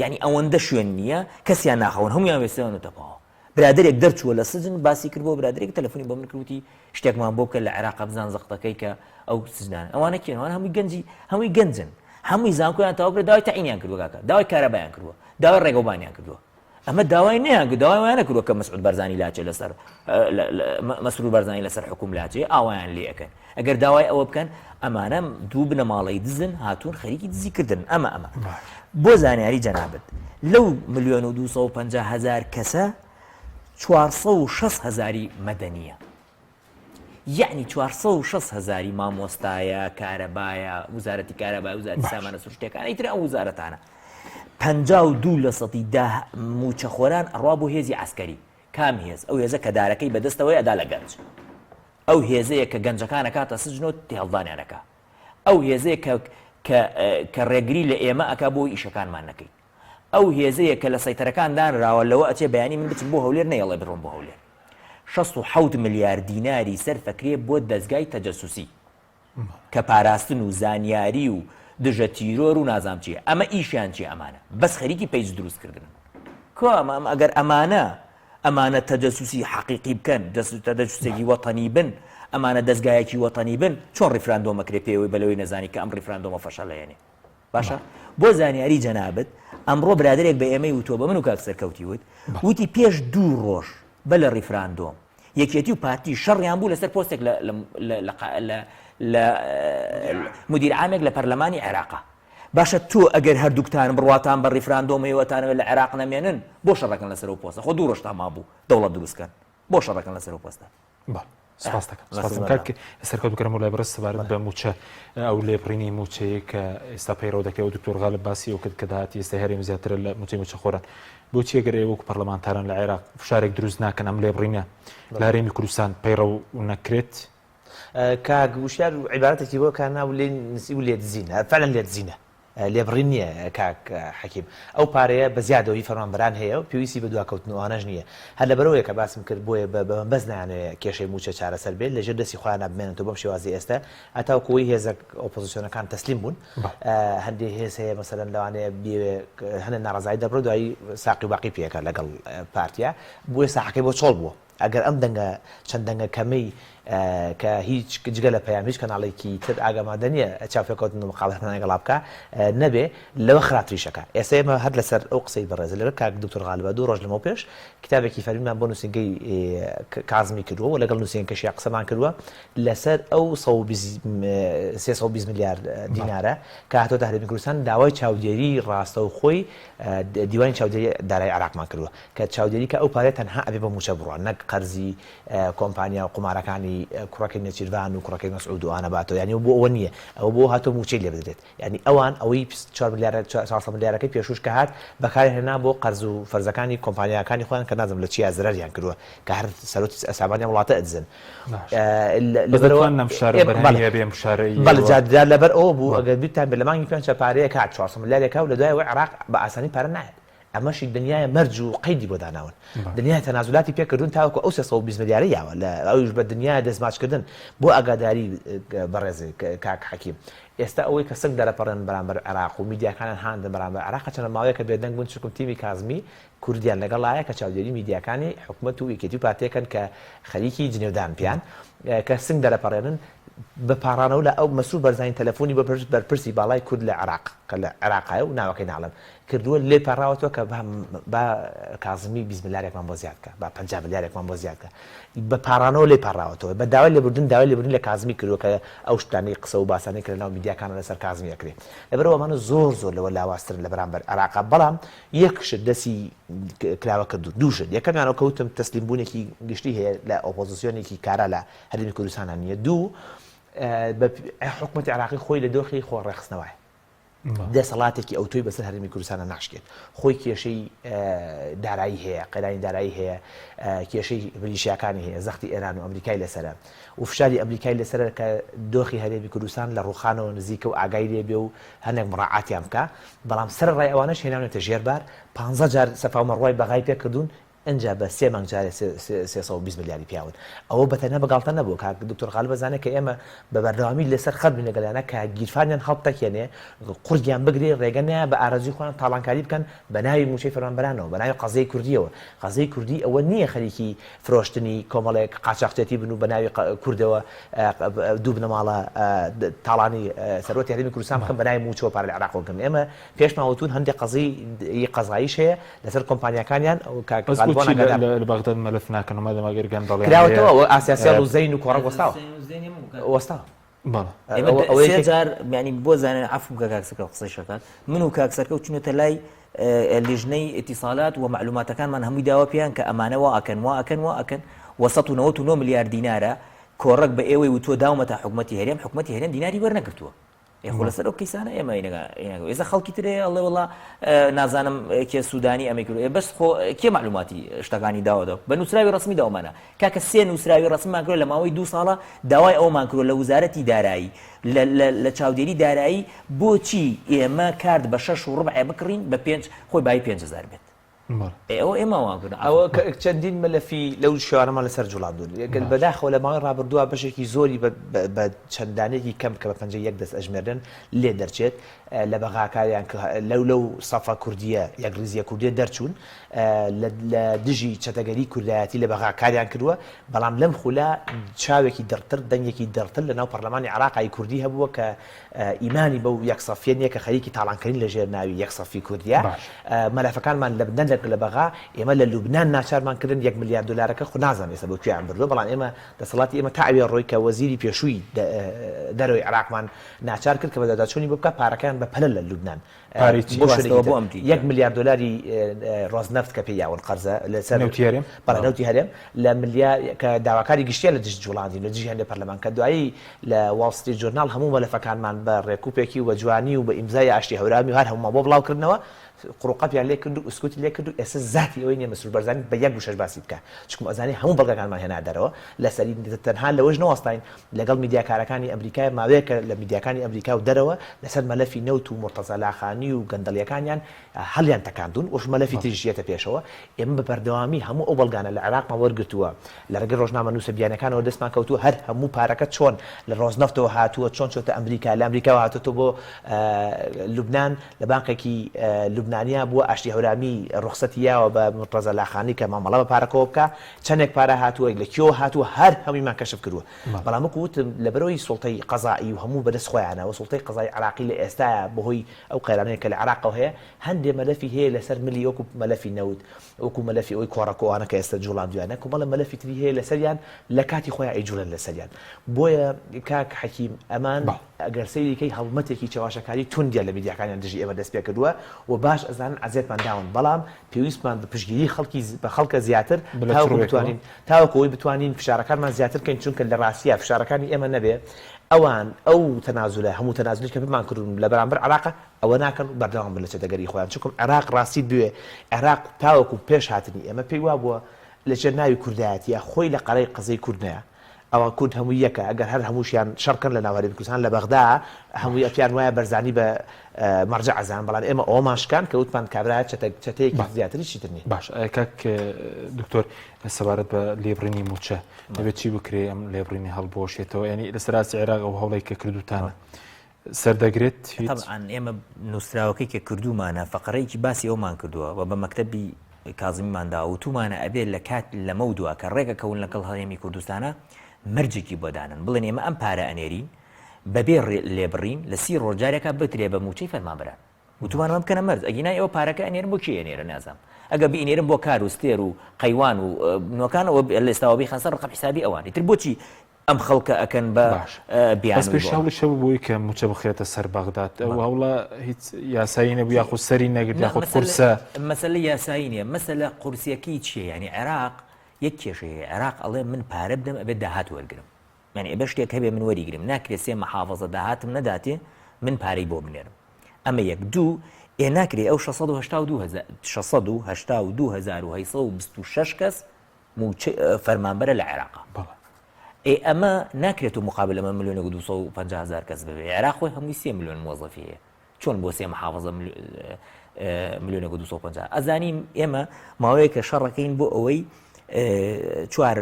یانی ئەوەندە شوێن نییە کەسیان ناخەون هەمویان وێسەوەن و تەپاوە برادێک دەرچووە لە سجن باسی کرد بۆ برادێک تەلەفۆنی بۆ من کردوتی شتێکمان بۆ بکە لە عێراق بزان زەختەکەی کە ئەو سجنان ئەوانە کێن ئەوانە هەمووی گەنجی هەمووی گەنجن هەمووی زانکۆیان تەواو کرد داوای تەعینیان کردووە کاکە داوای کارەبایان کردووە داوای ڕێگەوبانیان کردووە ئەمە داوای نیان کرد داوای وایان نەکردووە کە مەسعود بارزانی لاچێ لەسەر مەسرور بارزانی لەسەر حکوم لاچێ ئاوایان لێ ئەکەن ئەگەر داوای ئەوە بکەن ئەمانە دوو بنەماڵەی دزن هاتوون خەریکی دزی کردن ئەمە ئەمە بۆ زانیاری جەنابت لەو ملیۆن و 250 هزار کەسە 460 هزاری مەدەنیە یەعنی 460 هزاری مامۆستایە کارەبایە وزارەتی کارەبای وزارەتی سامانە سروشتەکان ئیتر ئەو وزارەتانە 52 لە سەدی دا موچەخۆران ئەڕوا بۆ هێزی عسکەری کام هێز ئەو هێزە کە دارەکەی بەدەستەوەی ئەدا لە گەنج ئەو هێزەیە کە گەنجەکان ئەکاتە سجن و تێهەڵدانیان ئەکا. ئەو هێزەیە کە کە کە ڕێگری لە ئێمە ئەکا بۆ ئیشەکانمان نەکەین. ئەو هێزەیە کە لە سەیتەرەکان دانراوە لەوە ئەچێ بەیانی من بچم بۆ هەولێر نەیەڵێ بڕۆم بۆ هەولێر. 67 ملیار دیناری سەرف ئەکرێ بۆ دەزگای تەجەسوسی. کە پاراستن و زانیاری و دژە تیرۆر و نازانم چیە ئەمە ئیشیان چیە ئەمانە بەس خەریکی page دروست کردنن کوا ئەمە ئەم ئەگەر ئەمانە ئەمانە تەجەسوسی حەقیقی بکەن تەجەسوسێکی وەتەنی بن ئەمانە دەزگایەکی وەتەنی بن چۆن ڕیفراندۆم ئەکرێ پێوەی بەلەوەی نەزانی کە ئەم ڕیفراندۆمە فەشەلەیەنێ باشە بۆ زانیاری جەنابت ئەمڕۆ برادێک بە ئێمەی وتووە بە من و کاک سەرکەوتی وت وتی پێش دوو ڕۆژ بە لە ڕیفراندۆم. یەکێتی و پارتی شەڕیان بوو لەسەر پۆستێک لە لە لە مدیر عامێک لە پەرلەمانی عێراقا. باشە تۆ ئەگەر هەردووکتان بڕواتان بە ڕیفراندۆم هەیە و ئەتانەوێت لە عێراق نەمێنن بۆ شەڕەکەن لەسەر ئەو پۆستە خۆ دوو ڕۆژتان مابوو دەوڵەت دروست کەن بۆ شەڕەکەن لەسەر ئەو پۆستە؟ بەڵێ سپاس دەکەم سپاس دەکەم کاک سەرکەوت بکەرم و لای بەڕێز سەبارەت بە مووچە ئەو لێبڕینی مووچەیە کە ئێستا پەیڕەو دەکرێت و دکتۆر غالب باسی ئەو کرد کە داهاتی ئێستا هەرێم زیاترە لە مووچەی مووچەخۆران بۆچی ئەگەر ئێوە وەکو پەرلەمانتاران لە عێراق فشارێک دروست ناکەن ئەم لێبڕینە لە هەرێمی کوردستان پەیڕەو نەکرێت؟ کاک وشیار عیبارەتێکی بۆ کار ناو لێ نسی و لێدزینە فعلا لێدزینە لێبڕین نییە کاک حەکیم ئەو پارەیە بە زیادەوە هی فەرمانبەران هەیە و پێویستی بە دواکەوتن و ئەوانەش نییە هەر لەبەرئەوەیە کە باسم کرد بۆیە بە مەبەست نایانەوێ کێشەی مووچە چارەسەر بێت لەژێر دەستی خۆیانا بمێنێتەوە بەم شێوازەی ئێستا هەتاوەکو ئەوەی هێزە ئۆپۆزسیۆنەکان تەسلیم بوون هەندێ هێز هەیە مەسەلەن لەوانەیە بیەوێ هەندێ ناڕەزایی دەربڕێ دوایی ساقی و باقی پێکە لەگەڵ پارتیا بۆیە ساحەکەی بۆ چۆڵ بووە. ئەگەر ئەم دەنگە چەند دەنگە کەمەی کە هیچ جگە لە پەیام هیچ کەناڵێکی تر ئاگامادە نییە چاوپێکەوتن و مقابەلەمان لەگەڵا بکا نەبێ لەوە خراپتریش ئەکا. ئێستا ئێمە هەر لەسەر ئەو قسەی بەڕێزە لەگەڵ کاک دکتۆر غالبا دوو ڕۆژ لەمەو پێش کتابێکی فەرمیمان بۆ نووسینگەی کازمی کردووە و لەگەڵ نووسینگەکەشیا قسەمان کردووە لەسەر ئەو 320 ملیار دینارە کە هاتۆتە هەرێمی کوردستان داوای چاودێری ڕاستەوخۆی دیوانی چاودێری دارایی عێراقمان کردووە کە چاودێری کە ئەو پارەیە تەنها ئەبێ بۆ موچە بڕوا نەک قەرزی کۆمپانیا و قومارەکانی کوڕەکەی نێچیرڤان و کوڕەکەی مەسعود و ئەوانە باتەوە یانی بۆ ئەوە نییە ئەوە بۆ هاتۆ موچەی لێ بدرێت یانی ئەوان ئەوەی چوار ملیارە 400 ملیارەکەی پێشوش کە هات بەکاری هێنا بۆ قەرز و فەرزەکانی کۆمپانیاکانی خۆیان کە نازم لە چیا زەرەریان کردووە کە هەر سەرۆتی سامانی ئەم وڵاتە ئەدزن لەبەر ئەوە بوو ئەگەر بیرتان بێ لە مانگی پێنج پارەیەک هات 400 ملیارێک و لە دوای عێراق بە ئاسانی پارە نایەت ئەمەشی دنیایە مەرج و قەیدی بۆ داناون. دنیایە تەنازولاتی پێ کردوون تاوەکو ئەو 320 ملیارەی یاوە لە ئەویش بە دنیایە دەستماچ کردن بۆ ئاگاداری بەڕێز کاک حەکیم ئێستا ئەوەی کە سنگ دەرەپەڕێنن بەرامبەر عێراق و میدیاکانیان هاندن بەرامبەر عێراق چەند ماوەیەکە بێدەنگ بوون چونکم تیمی کازمی کوردیان لەگەڵایە کە چاودێری میدیاکانی حکومەت و یەکێتی و پارتیەکەن کە خەریکی جنێودان پیان کە سنگ دەرەپەڕێنن بە پاڕانەوە لە ئەو مەسرور بەرزانی تەلەفۆنی بە بەرپرسی باڵای کورد لە عێراق کە لە عێراقایە و ناوەکەی ناڵێم کردووە لێ پاڕاوەتەوە کە با با کازمی 20 ملیارێکمان بۆ زیاد کە با 50 ملیارێکمان بۆ زیاد کە بە پاڕانەوە لێ پاڕاوەتەوە بە داوای لێبوردن داوای لێبوردن لە کازمی کردووە کە ئەو شتانەی قسە و باسانەی کە لەناو میدیاکانە لەسەر کازمی ئەکرێ لەبەرئەوە ئەمانە زۆر زۆر لەوە لاوازترن لە بەرامبەر عێراقا بەڵام یەک شت دەستی کراوە کردوون دوو شت یەکەمیان ئەو کەوتم تەسلیم بوونێکی گشتی هەیە لە ئۆپۆزیسیۆنێکی کارا لە هەرێمی کوردستانە نییە دوو حکومەتی عێراقی خۆی لە دۆخی خۆ ڕێکخستنەوەیە دەسەڵاتێکی ئەوتۆی بەسەر هەرێمی کوردستانە ناشکێت خۆی کێشەی دارایی هەیە قەیرانی دارایی هەیە کێشەی ملیشیاکانی هەیە زەختی ئێران و ئەمریکای لەسەرە و فشاری ئەمریکای لەسەرە کە دۆخی هەرێمی کوردستان لە ڕوخانەوە نزیکە و ئاگای لێ بێ و هەندێک مڕاعاتیان بکە بەڵام سەر ڕای ئەوانەش هێناونێتە ژێر بار پ جار سەفا و مەڕوای بەغای پێکردوون ئنجا بە سێ مانگ جارێ 320 ملیاری پیاون. ئەوە بە تەنها بە گاڵتە نەبووە. کاک دکتۆر غالب ئەزانێ کە ئێمە بە بەردەوامی لەسەر خەت بووین لەگەڵیانا کە گیرفانیان هەڵبتەکێنێ، قورگیان بگرێ، ڕێگە نەیا بە ئارەزووی خۆیان تاڵانکاری بکەن بە ناوی مووچەی فەرمانبەرانەوە، بە ناوی قەزیەی کوردییەوە. قەزیەی کوردی ئەوە نییە خەریکی فرۆشتنی کۆمەڵێک قاچاخچێتی بن و بە ناوی کوردەوە دوو بنەماڵە تاڵانی سەروەتی هەرێمی کوردستان بکەن بە ناوی مووچەوە پارە لە عێراقەوە بکەن. ئێمە پێشمان وتوون هەندێک قەزیەی قەزاییش هەیە لەسەر کۆمپانیاکانیان و کاک بەس غالب بۆچی ئەگەر لە بەغداد مەلەف ناکەن و مادەم ئەگەر گەندەڵیان کراوەتەوە هەیە ئەوە ئاسیاسێڵ و زەین و کۆڕەک وەستاوە وەستاوە بەڵێ ئێمە ئەوە ئەوە سێ یەکێک جار یانی بۆ زانین عەفو بکە کاک سەرکەوت قسەی شەکات من و کاک سەرکەوت چونەتە لای لیژنەی ئیتیسالات و مەعلوماتەکانمان هەمووی داوە پێیان کە ئەمانە وا ئەکەن وا ئەکەن وا ئەکەن و 199 ملیار دینارە کۆڕەک بە ئێوەی وتووە داومەتە حکومەتی هەرێم حکومەتی هەرێم دیناری وەرنەگرتووە ئێ خۆ لەسەر ئەو کەیسانە ئێمە ئێستا خەڵکی ترێ ئەڵێ وڵا نازانم کێ سوودانی ئەمەی کرد بەس خۆ کێ معلوماتی شتەکانی داوە دە بە نووسراوی ڕسمی داومانە کاکە سێ نووسراوی ڕسمیمان کرد لە ماوەی دو ساڵە داوای ئەومان کرد لە وزارەتی دارایی لە چاودێری دارایی بۆچی ئێمە کارت بە شەش و ڕبعێ بکڕین بە پێنج خۆی بای 5000 بێت ئەوە ئێمە وا کردن. ئەوە چەندین مەلەفی لەو شێوانەمان لەسەر جوڵاندوون. بەداخەوە لە ماوەی ڕابردووە بەشێکی زۆری بە چەند دانەیەکی کەم کە بە پەنجەی یەک دەست ئەژمێرن لێ دەرچێت لە بەغاکاریان کە لەو لەو سەفە کوردییە یەکڕیزییە کوردییە دەرچوون لە دژی چەتەگەری کوردایەتی لە بەغا کاریان کردووە بەڵام لەم خولە چاوێکی دڕتر دەنگێکی دڕتر لەناو پەرلەمانی عێراقی کوردی هەبووە کە ئیمانی بەو یەک سەفیە نیە کە خەریکی تاڵانکردن لە ژێر ناوی یەک سەفی کوردیە. مەلەفەکانمان لە نە لە. لە بەغا، ئێمە لە لوبنان ناچارمان کردن یەک ملیار دۆلارەکە خۆ نازانم ئێستا بۆ کوێیان بردووە، بەڵام ئێمە دەسەڵاتی ئێمە تا ئەوێ ڕۆی کە وەزیری پێشووی دەرەوەی عێراقمان ناچار کرد کە بەدواداچوونی بۆ بکات، پارەکەیان بە پەلە لە لوبنان پارەی چی؟ بۆ شوێنێکی گواستەوە تر بۆ ئەمریکا. یەک ملیار دۆلاری ڕۆزنەفت کە پێی یاون قەرزە لەسەر نەوتی هەرێم؟ بەڵێ نەوتی هەرێم لە ملیار کە داواکاری گشتیە لە دژ جوڵاندین لە دژی هەندێک پەرلەمان کە دوایی لە واڵ ستریت جۆرناڵ هەموو مەلەفەکانمان بە ڕێکوپێکی و بە جوانی و بە ئیمزای ئاشتی هەورامی و هەر هەموومان بۆ بڵاو کردنەوە قڕوقەپیان لێ کرد و ئسکوتی لێ کرد و ئێستا زاتی ئەوەی نیە مەسرور بەرزانی بە یەک وشەش باسی بکا چونکم ئەزانی هەموو بەڵگەکانمان هێنا دەرەوە لەسەری تەنها لەوەش نەوەستاین لەگەڵ میدیاکارەکانی ئەمریکای ماوەیەکە لە میدیاکانی ئەمریکا و دەرەوە لەسەر مەلەفی نەوت و مورتەزا لاخانی و گەندەڵیەکانیان هەڵیان تەکاندوون وش مەلەفی تریش یەتە پێشەوە ئێمە بە بەردەوامی هەموو ئەو بەڵگانە لە عێراقمان وەرگرتووە لە ڕێگەی ڕۆژنامەنووسە بیانەکانەوە دەستمان کەوتووە هەر هەموو پارەکە چۆن لە ڕۆزنەفتەوە هاتووە چۆن چۆتە ئەمریکا لە ئەمریکاوە هاتۆتەوە بۆ لوبنان لە بانقێکی لوبنانیا بووە ئاشتی هەورامی ڕوخسەتی یاوە بە مورتەزا لاخانی کە مامەڵە بە پارەکەوە بکا چەندێک پارە هاتووە لە کوێوە هاتووە هەر هەموویمان کەشف کردووە بەڵام وەکو وتم لەبەرئەوەی سوڵتەی قەزائی و هەموو بەدەست خۆیانە و سوڵتەی قەزای عێراقی لە ئێستایا بەهۆی ئەو قەیرانەیە کە لە عێراقەوە هەیە هەندێ مەلەفی هەیە لەسەر ملی وەکو مەلەفی نەوت وەکو مەلەفی ئەوەی کۆڕەک و ئەوانە کە ئێستا جوڵاندویانە کۆمەڵە مەلەفی تری هەیە لەسەریان لە کاتی خۆیان ئەیجوڵێن لەسەریان بۆیە کاک حەکیم ئەمان ئەگەر سەیری کەی هەڵمەتێکی چەواشەکاری توندیان لە میدیاکانیان دژی ئێمە دەست پێکردووە و باش ئەزانن عەزێتمان داون بەڵام پێویستمان بە پشتگیری خەڵکی بە خەڵکە زیاتر تاوەکو بتوانین تاوەکو ئەوەی بتوانین فشارەکانمان زیاتر بکەین چونکە لە ڕاستیا فشارەکانی ئێمە نەبێ ئەوان ئەو تەنازولە هەموو تەنازولی کە پێمان کردوون لە بەرامبەر عێراقە ئەوە ناکەن و بەردەوام بن لە چەتەگەری خۆیان چونکم عێراق ڕاستیت بوێ عێراق تاوەکو پێش هاتنی ئێمە پێی وابووە لەژێر ناوی کوردایەتیە خۆی لە قەرەی قەزەی کورد نەیە ئەوە کورد هەمووی یەکە ئەگەر هەر هەمووشیان شەڕ کەن لە ناو هەرێمی کوردستان لە بەغدا هەمووی پێیان وایە بەرزانی بە مەرجەع ئەزان بەڵام ئێمە ئەوەمان شکاند کە وتمان کابرا چەتە چەتەیەکی زیاتر هیچی تر نییە. باش کاک دکتۆر سەبارەت بە لێبڕینی مووچە دەبێت چی بکرێ ئەم لێبڕینی هەڵبوەشێتەوە یعنی لەسەر ئاستی عێراق ئەو هەوڵێک کە کردوتانە سەردەگرێت هیچ؟ تەبعەن ئێمە نووسراوەکەی کە کردوومانە فەقەرەیەکی باسی ئەومان کردووە و بە مەکتەبی کازمیمان داوە وتوومانە ئەبێ لە کات لەمەو دوا کە ڕێکەکەون لەگەڵ هەرێمی کوردستانە مەرجێکی بۆ دانن بڵێن ئێمە ئەم پارە ئەنێرین بەبێ لێبڕین لە سی ڕۆژ جارێکا بکرێ بە مووچەی فەرمانبەران وتومانە ئەمە بکەنە مەرج ئەگینا ئێوە پارەکە ئەنێرن بۆ کێ ئەنێرن نازانم ئەگە بینێرن بۆ کار و ستێر و قەیوان و نۆکان ئەوە لە ئێستاوە بیخەن سەر ڕقم حیسابی ئەوان ئیتر بۆچی ئەم خەڵکە ئەکەن بە باش بەس بیانووی پێش بۆ ئەمە. هەوڵیش هەبوو بۆی کە مووچە بخرێتە سەر بەغداد ئەو هەوڵە هیچ یاسایی نەبوو یاخود سەری نەگرت نا یاخود مەسەلە قورسە مەسەلە یاسایی نییە مەسەلە قورسیەکەی چییە یانی عێراق یەک کێشەی هەیە عێراق ئەڵێ من پارە بدەم ئەبێت داهات وەرگرم یانی ئەبێ شتێک هەبێ من وەریگرم ناکرێ سێ محافظە داهاتم نەداتێ من پارەی بۆ بنێرم ئەمە یەک دوو ئێ ناکرێ ئەو 682 هەزار 682826 کەس مووچە فەرمانبەرە لە عێراقا. بەڵێ. ئێ ئەمە ناکرێت تۆ مقابل ئەمە ملیۆنێک و 250 هەزار کەس ببێ عێراق خۆی هەمووی سێ ملیۆن موەزەفی هەیە چۆن بۆ سێ محافظە ملیۆنێک و 250 ئەزانین ئێمە ماوەیەکە شەڕەکەین بۆ ئەوەی چوار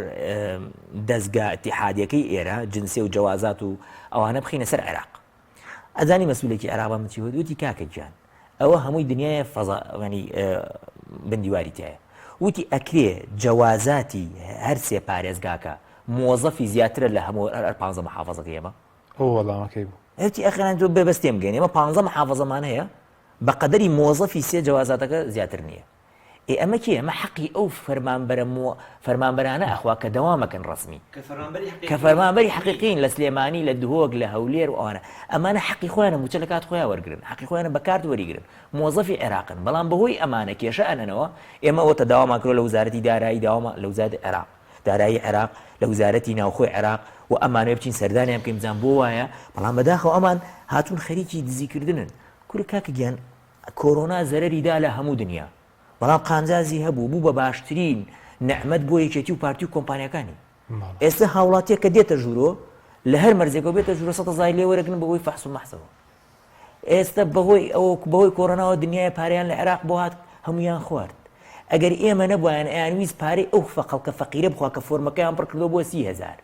دەستگا اتحادیەکەی ئێرە جنسێ و جەوازات و ئەوانە بخینە سەر عێراق ئەزانی مەسولێکی عێراق بە من چی وت وتی کاکە گیان ئەوە هەمووی دنیایە فەزا ینی بندیواری تایە وتی ئەکرێ جەوازاتی هەر سێ پارێزگاکە مۆزەفی زیاترە لە هەموو هەر پ محافظەکە ئێمە ئەو وەڵامەکەی بوو وتی ئەخران تۆ بێ بەس تێم گەین ئێمە پ محافظەمان هەیە بە قەدەری مۆزەفی سێ جەوازاتەکە زیاتر نییە ئێ ئەمە کێیە؟ ئەمە حەقی ئەو فەرمانبەرە مو فەرمانبەرانە ئەخوا کە دەوامەکەن ڕەسمی کە فەرمانبەری حەقیقین لە سلێمانی لە دهۆک لە هەولێر و ئەوانە ئەمانە حەقی خۆیانە موچە لە کات خۆیان وەرگرن حەقی خۆیانە بە کارت وەریگرن مۆزەفی عێراقن بەڵام بەهۆی ئەمانە کێشە ئەنەنەوە ئێمە ئەوەتە داوامان کردوە لە وزارەتی دارایی داوامان لە وزارەتی عێراق دارایی عێراق لە وزارەتی ناوخۆی عێراق و ئەمانەوێ بچین سەردانیان بکەین بزان بۆ وایە بەڵام بەداخەوە ئەمان هاتوون خەریکی دزیکردنن کورە کاکە گیان کۆرۆنا زەرەری دا لە هەموو دنیا بەڵام قانجازی هەبوو بوو بە باشترین نعمەت بۆ یەکێتی و پارتی و کۆمپانیاکانی ئێستا هاوڵاتیەک کە دێتە ژوورۆ لە هەر مەرزێکەوە بێتە ژوورە سە زای لێ وەرەگرن بەهۆی فەحس و مەحسەوە ئێستا بەهۆی ئەوە بەهۆی کۆرۆناوە دنیای پارەیان لە عێراق بۆ هات هەمویان خوارد ئەگەر ئێمە نەبوایان ئەیانویست پارەی ئەو فەقەڵکە فەقیرە بخوا کە فۆرمەکەیان پڕ کردەوە بۆ 30هزار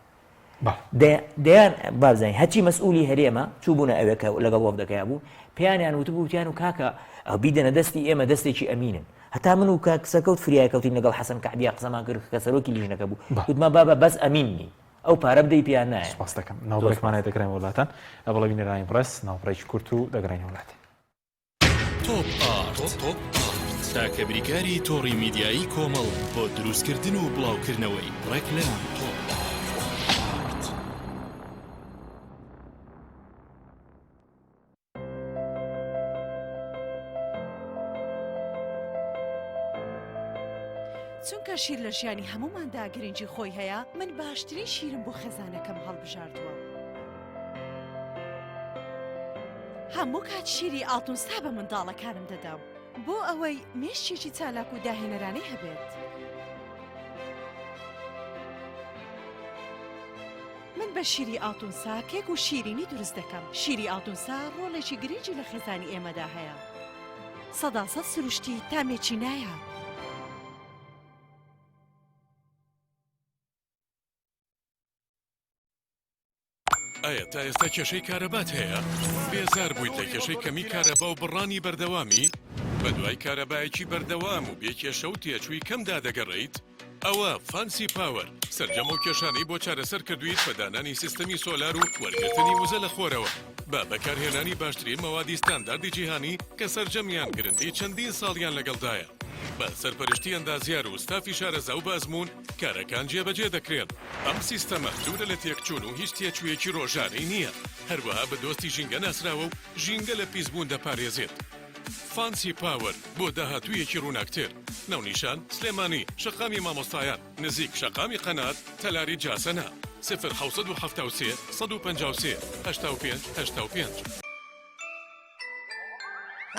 دەیان با بزانین هەرچی مەسئولی هەرێمە چووبوونە ئەوێ کە لەگەڵ وەفدەکەیا بوو پێیانیان وتبوو وتیان و کاکە ئەو بیدەنە دەستی ئێمە دەستێکی ئەمینن هەتا من و کاک سەرکەوت فریای کەوتین لەگەڵ حەسەن کەعبیا قسەمان کرد کە سەرۆکی لیژنەکە بوو وتمان بابە بەس ئەمین نین ئەو پارە بدەی پێیان نایە سپاس دەکەم ناوبڕێکمانە دەگەڕێن وڵاتان ئەبڵە بینەرانی بەڕێز ناوبڕێکی کورت و دەگەڕێن وڵات تۆپ ئارت. تاکە بریکاری تۆڕی میدیایی کۆمەڵ بۆ دروستکردن و بڵاوکردنەوەی ڕێکلام. چونکە شیر لە ژیانی هەمووماندا گرنگی خۆی هەیە، من باشترین شیرم بۆ خێزانەکەم هەڵبژاردووە. هەموو کات شیری ئاڵتونسا بە منداڵەکانم دەدەم بۆ ئەوەی مێشکێکی چالاک و داهێنەرانەی هەبێت. من بە شیری ئاڵتونسا کێک و شیرینی دروست دەکەم. شیری ئاڵتونسا ڕۆڵێکی گرنگی لە خێزانی ئێمەدا هەیە. سەداسەد سروشتی تامێکی نایاب. ئایا تا ئێستا کێشەی کارەبات هەیە؟ بێزار بوویت لە کێشەی کەمی کارەبا و بڕانی بەردەوامی؟ بەدوای کارەبایەکی بەردەوام و بێ کێشە و تێچووی کەمدا دەگەڕێیت؟ ئەوە فانسی پاوەر سەرجەم ئەو کێشانەی بۆ چارەسەر کردوویت بە دانانی سیستەمی سۆلار و وەرگرتنی وزە لە خۆرەوە بە بەکارهێنانی باشترین مەوادی ستانداردی جیهانی کە سەرجەمیان گرنتی چەندین ساڵیان لەگەڵدایە بە سەرپەرشتی ئەندازیار و ستافی شارەزا و بە ئەزموون کارەکان جێبەجێ دەکرێن. ئەم سیستەمە دوورە لە تێکچوون و هیچ تێچوویەکی ڕۆژانەی نییە، هەروەها بە دۆستی ژینگە ناسراوە و ژینگە لە پیسبوون دەپارێزێت. فانسی پاوەر بۆ داهاتوویەکی ڕووناکتر. ناونیشان، سلێمانی، شەقامی مامۆستایان، نزیک شەقامی قەنات، تەلاری جاسەنە. 0773 153 85 85.